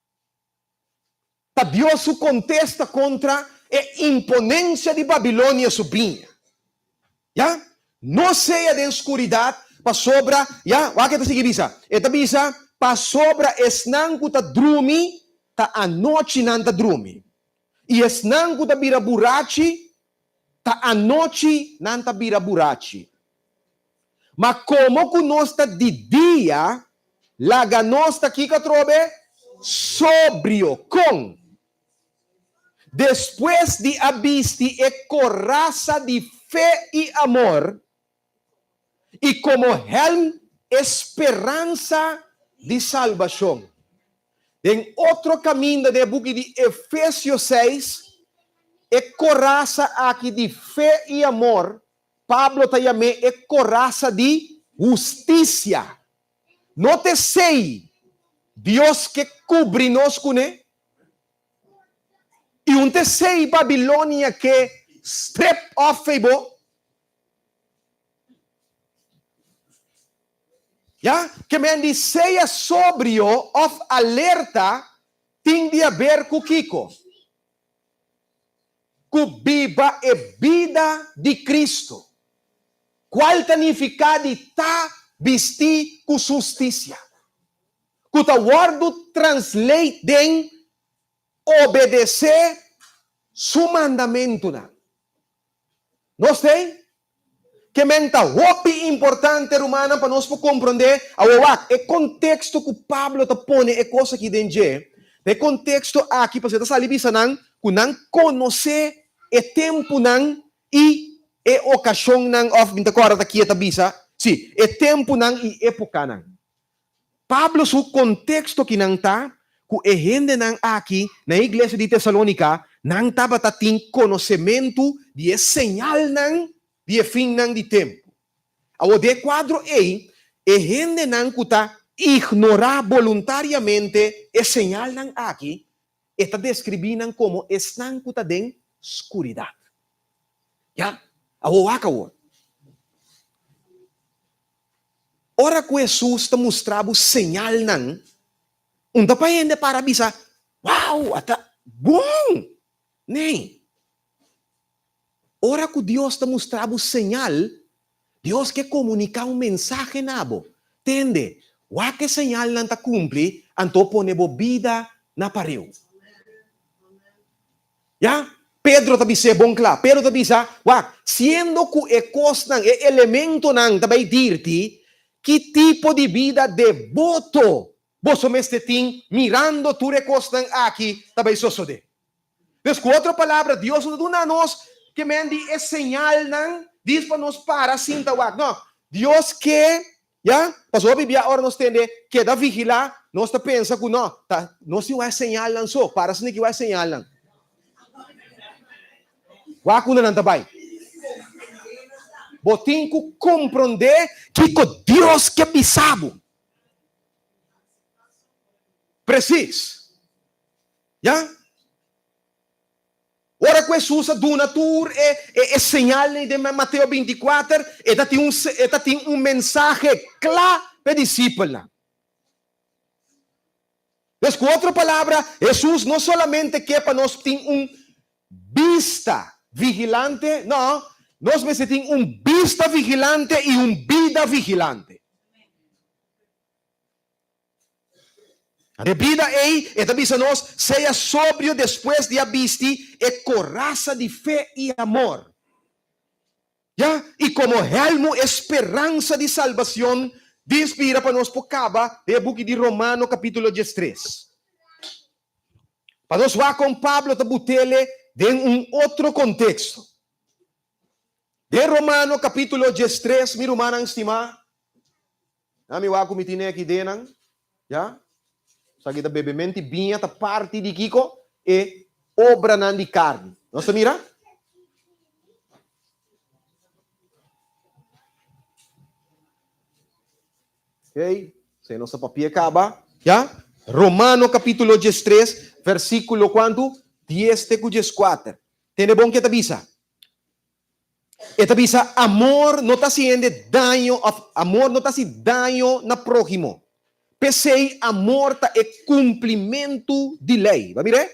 Ta Dios su contesta contra e imponencia di Babilonia su biña. Ya? No sea den scuridad, pasobra, ya, wak e ta sigui bisa. E ta bisa, pasobra esnan cu ta drumi, ta anochi nan ta drumi. I esnan ku ta bira burachi, ta anochi nan ta bira burachi. Ma komo ku nos ta di dia, laga nos ta kiko atrobe? Sobrio. Kon? Despues di a bisti e korasa di fe i amor, i komo hèlm e speransa di salbashon. Den otro kaminda den e buki di Efesio seis, e korasa aki di fe i amor, Pablo ta yam'é e korasa di hustisia. No ta esei Dios ke kubri nos kuné? I un ta esei Babilonia ke strip off ei bo? Ya, ke men di sea sobrio òf alerta tin di haber ku kiko? Ku biba e bida di Kristu, kual ta nifiká di ta Bistí ku hustisia, ku ta wòrdu translate den obedesé su mandamentunan. Nos t'ei? Ke men ta hopi importante, rumannan, pa nos por komprondé awor wak e konteksto ku Pablo ta pone e kos aki den dje. Ta e konteksto aki pasobra e ta sali bisa nan ku nan konosé e tempunan i e okashonnan, òf mi ta kòrda ta ki e ta bisa, sí, e tempunan i épokanan. Pablo su konteksto kinan ta ku e hendenan aki na e iglesia di Tesalónika nan tabata tin konosementu di e señalnan di e finnan di tempu. Awor den e kuadro ei, e hendenan ku ta ignorá boluntariamente e señalnan aki, e ta deskribí nan komo esnan ku ta den skuridat. Ya, awor wak awor. Ora ku Hesus ta mustra bo señalnan, un ta pa hende para bisa, Wow, ata bon! Nee. Ora ku Dios ta mustra bo señal, Dios ke komuniká un mensahe na bo. Tende, wak e señalnan ta kumpli, anto pone bo bida na pareu. Ya, Pedro ta bis'é bon kla. Pedro ta bisa, Wak, siendo ku e kosnan, e elementonan ta bai dirti, ki tipo di bida deboto boso mester tin mirando tur e kosnan aki ta bai sosodé? Dus ku otro palabra, Dios no ta duna nos ke men di e señalnan dis pa nos para sinta wak. No, Dios ke Ya, pasobra hopi bia ora nos tende keda vigilá, nos ta pensa ku no, ta nos tin wak señalnan so, para esaki wak señalnan. Wak unda nan ta bai. Bo tin ku komprondé kiko Dios ke bisa bo. Presis. Ya. Ora ku Hesus a duna tur e e señalnan den Mateo bintikuater, e ta tin un e ta tin un mensahe kla pa e disipelnan. Pues ku otro palabra, Hesus no solamente ke pa nos tin un bista vigilante, no, nos mester tin un bista vigilante i un bida vigilante. E bida ei, e ta bisa nos, sea sobrio despues di a bisti e korasa di fe i amor. Ya, i komo hèlmu e speransa di salbacion di inspira pa nos por kaba den e buki di Romano kapítulo diestres. Pa nos wak kon Pablo ta butele den un otro konteksto. Den Romano kapítulo diestres, mi rumannan stimá, Na mi wak ku mi tine aki denan, ya. Esaki ta bebementi biña ta parti di kiko? E obranan di karni. Nos ta mira? Ok, se nos a papia kaba, ya. Romano kapitulo diestres, versíkulo kuantu? Dies te ku dieskuater. Tende bon ke ta bisa. E ta bisa, Amor no ta hasi hende daño òf amor no ta hasi daño na próhimo. P'esei amor ta e kumplimentu di lei. Bo a mira e?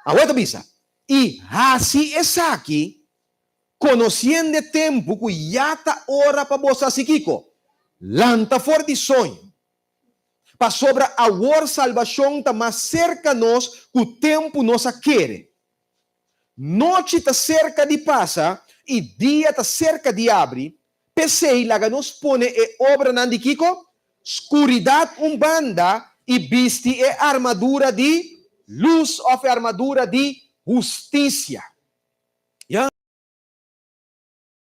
Awor e ta bisa, I hasi esaki, konosiendo e tempu ku ya ta ora pa boso hasi kiko? Lanta for di soño. Pasobra awor salbashon ta mas serka nos ku tempu nos a kere. Nochi ta serka di pasa i dia ta serka di abri, p'esei laga nos pone e obranan di kiko? Skuridat un banda i bisti e armadura di lus òf e armadura di hustisia. Ya.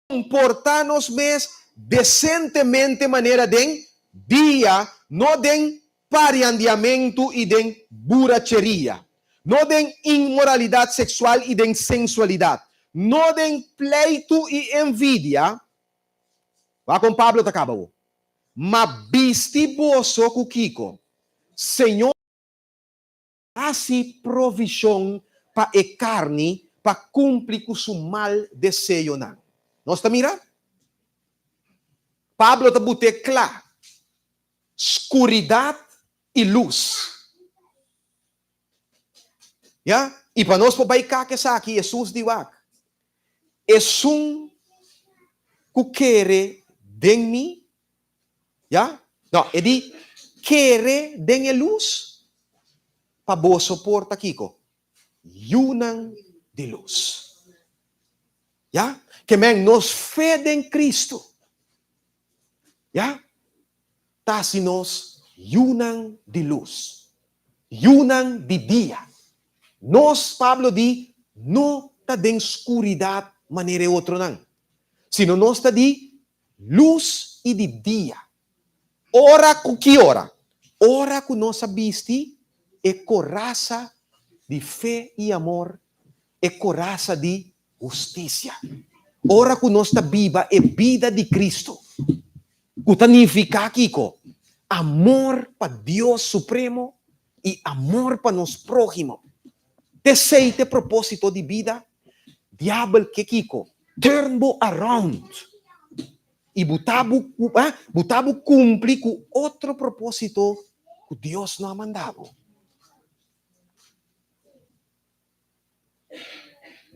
Komportá nos mes desentemente manera den dia, no den pariandiamentu i den buracheria, no den inmoralidat seksual i den sensualidat, no den pleitu i envidia. Wak kon Pablo ta kaba bo. Ma bisti boso ku kiko? Señor. Hasi provishon pa e karni pa kumpli ku su mal deseonan. Nos ta mira? Pablo ta but'é kla, skuridat i lus. Ya? I pa nos por bai kak esaki, Hesus di wak, Esun ku kere den mi. Ya? No, e di, Kere den e lus pa boso por ta kiko? Yunan di lus. Ya? Ke men nos fe den Kristu, ya, ta hasi nos yunan di lus, yunan di dia. Nos, Pablo di, no ta den skuridat manera e otronan, sino nos ta di lus i di dia. Ora ku ki ora? Ora ku nos a bisti e korasa di fe i amor, e korasa di hustisia. Ora ku nos ta biba e bida di Kristu, ku ta nifiká kiko? Amor pa Dios Supremo i amor pa nos próhimo. T'esei t'e propósito di bida? Diabel ke kiko? Turn bo around i bo ta bo bo ta bo kumpli ku otro propósito ku Dios no a manda bo.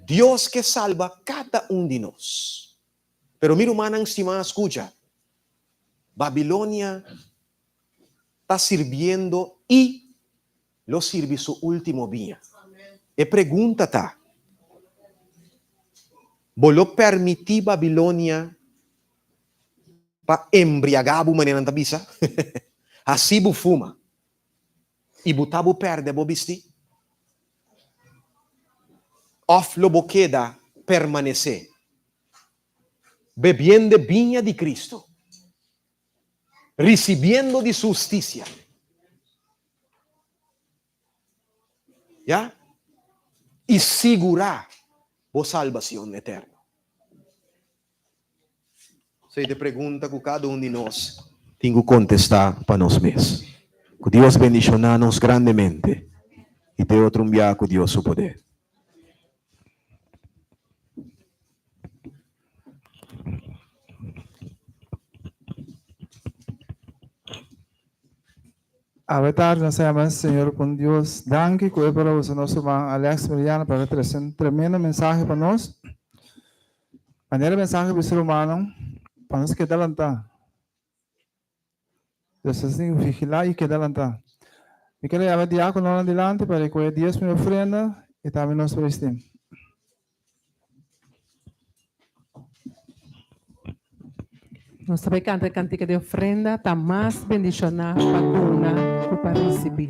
Dios ke salba kada un di nos. Pero mi rumannan stimá, skucha, Babilonia ta sirbiendo i lo sirbi su último biña. E pregunta ta, Bo lo permití Babilonia pa embriagá bo manera nan ta bisa? Hasi bo fuma i bo ta bo pèrdè bo bistí? Òf lo bo keda permanesé bebiendo e biña di Cristo? Risibiendo di su hustisia. Ya. I sigurá bo salbacion eterno. Esei ta e pregunta ku kada un di nos tin ku kontestá pa nos mes. Ku Dios bendishoná nos grandemente i te otro un biaha ku Dios su poder. Awe tardi nos a yama Señor con Dios danki cu e por a usa nos ruman Alex Meridiano pa trece un tremendo mensahe pa nos. Manera mensahe bisa rumannan pa nos keda lanta. Nos ta sin vigilá i keda lantá. Mi ker a yama e diákononan dilanti pa rekohé diesmo i ofrenda i tambe nos prestim. Nos ta bai kanta e kantika di ofrenda, Ta mas bendishoná pa duna ku pa risibí.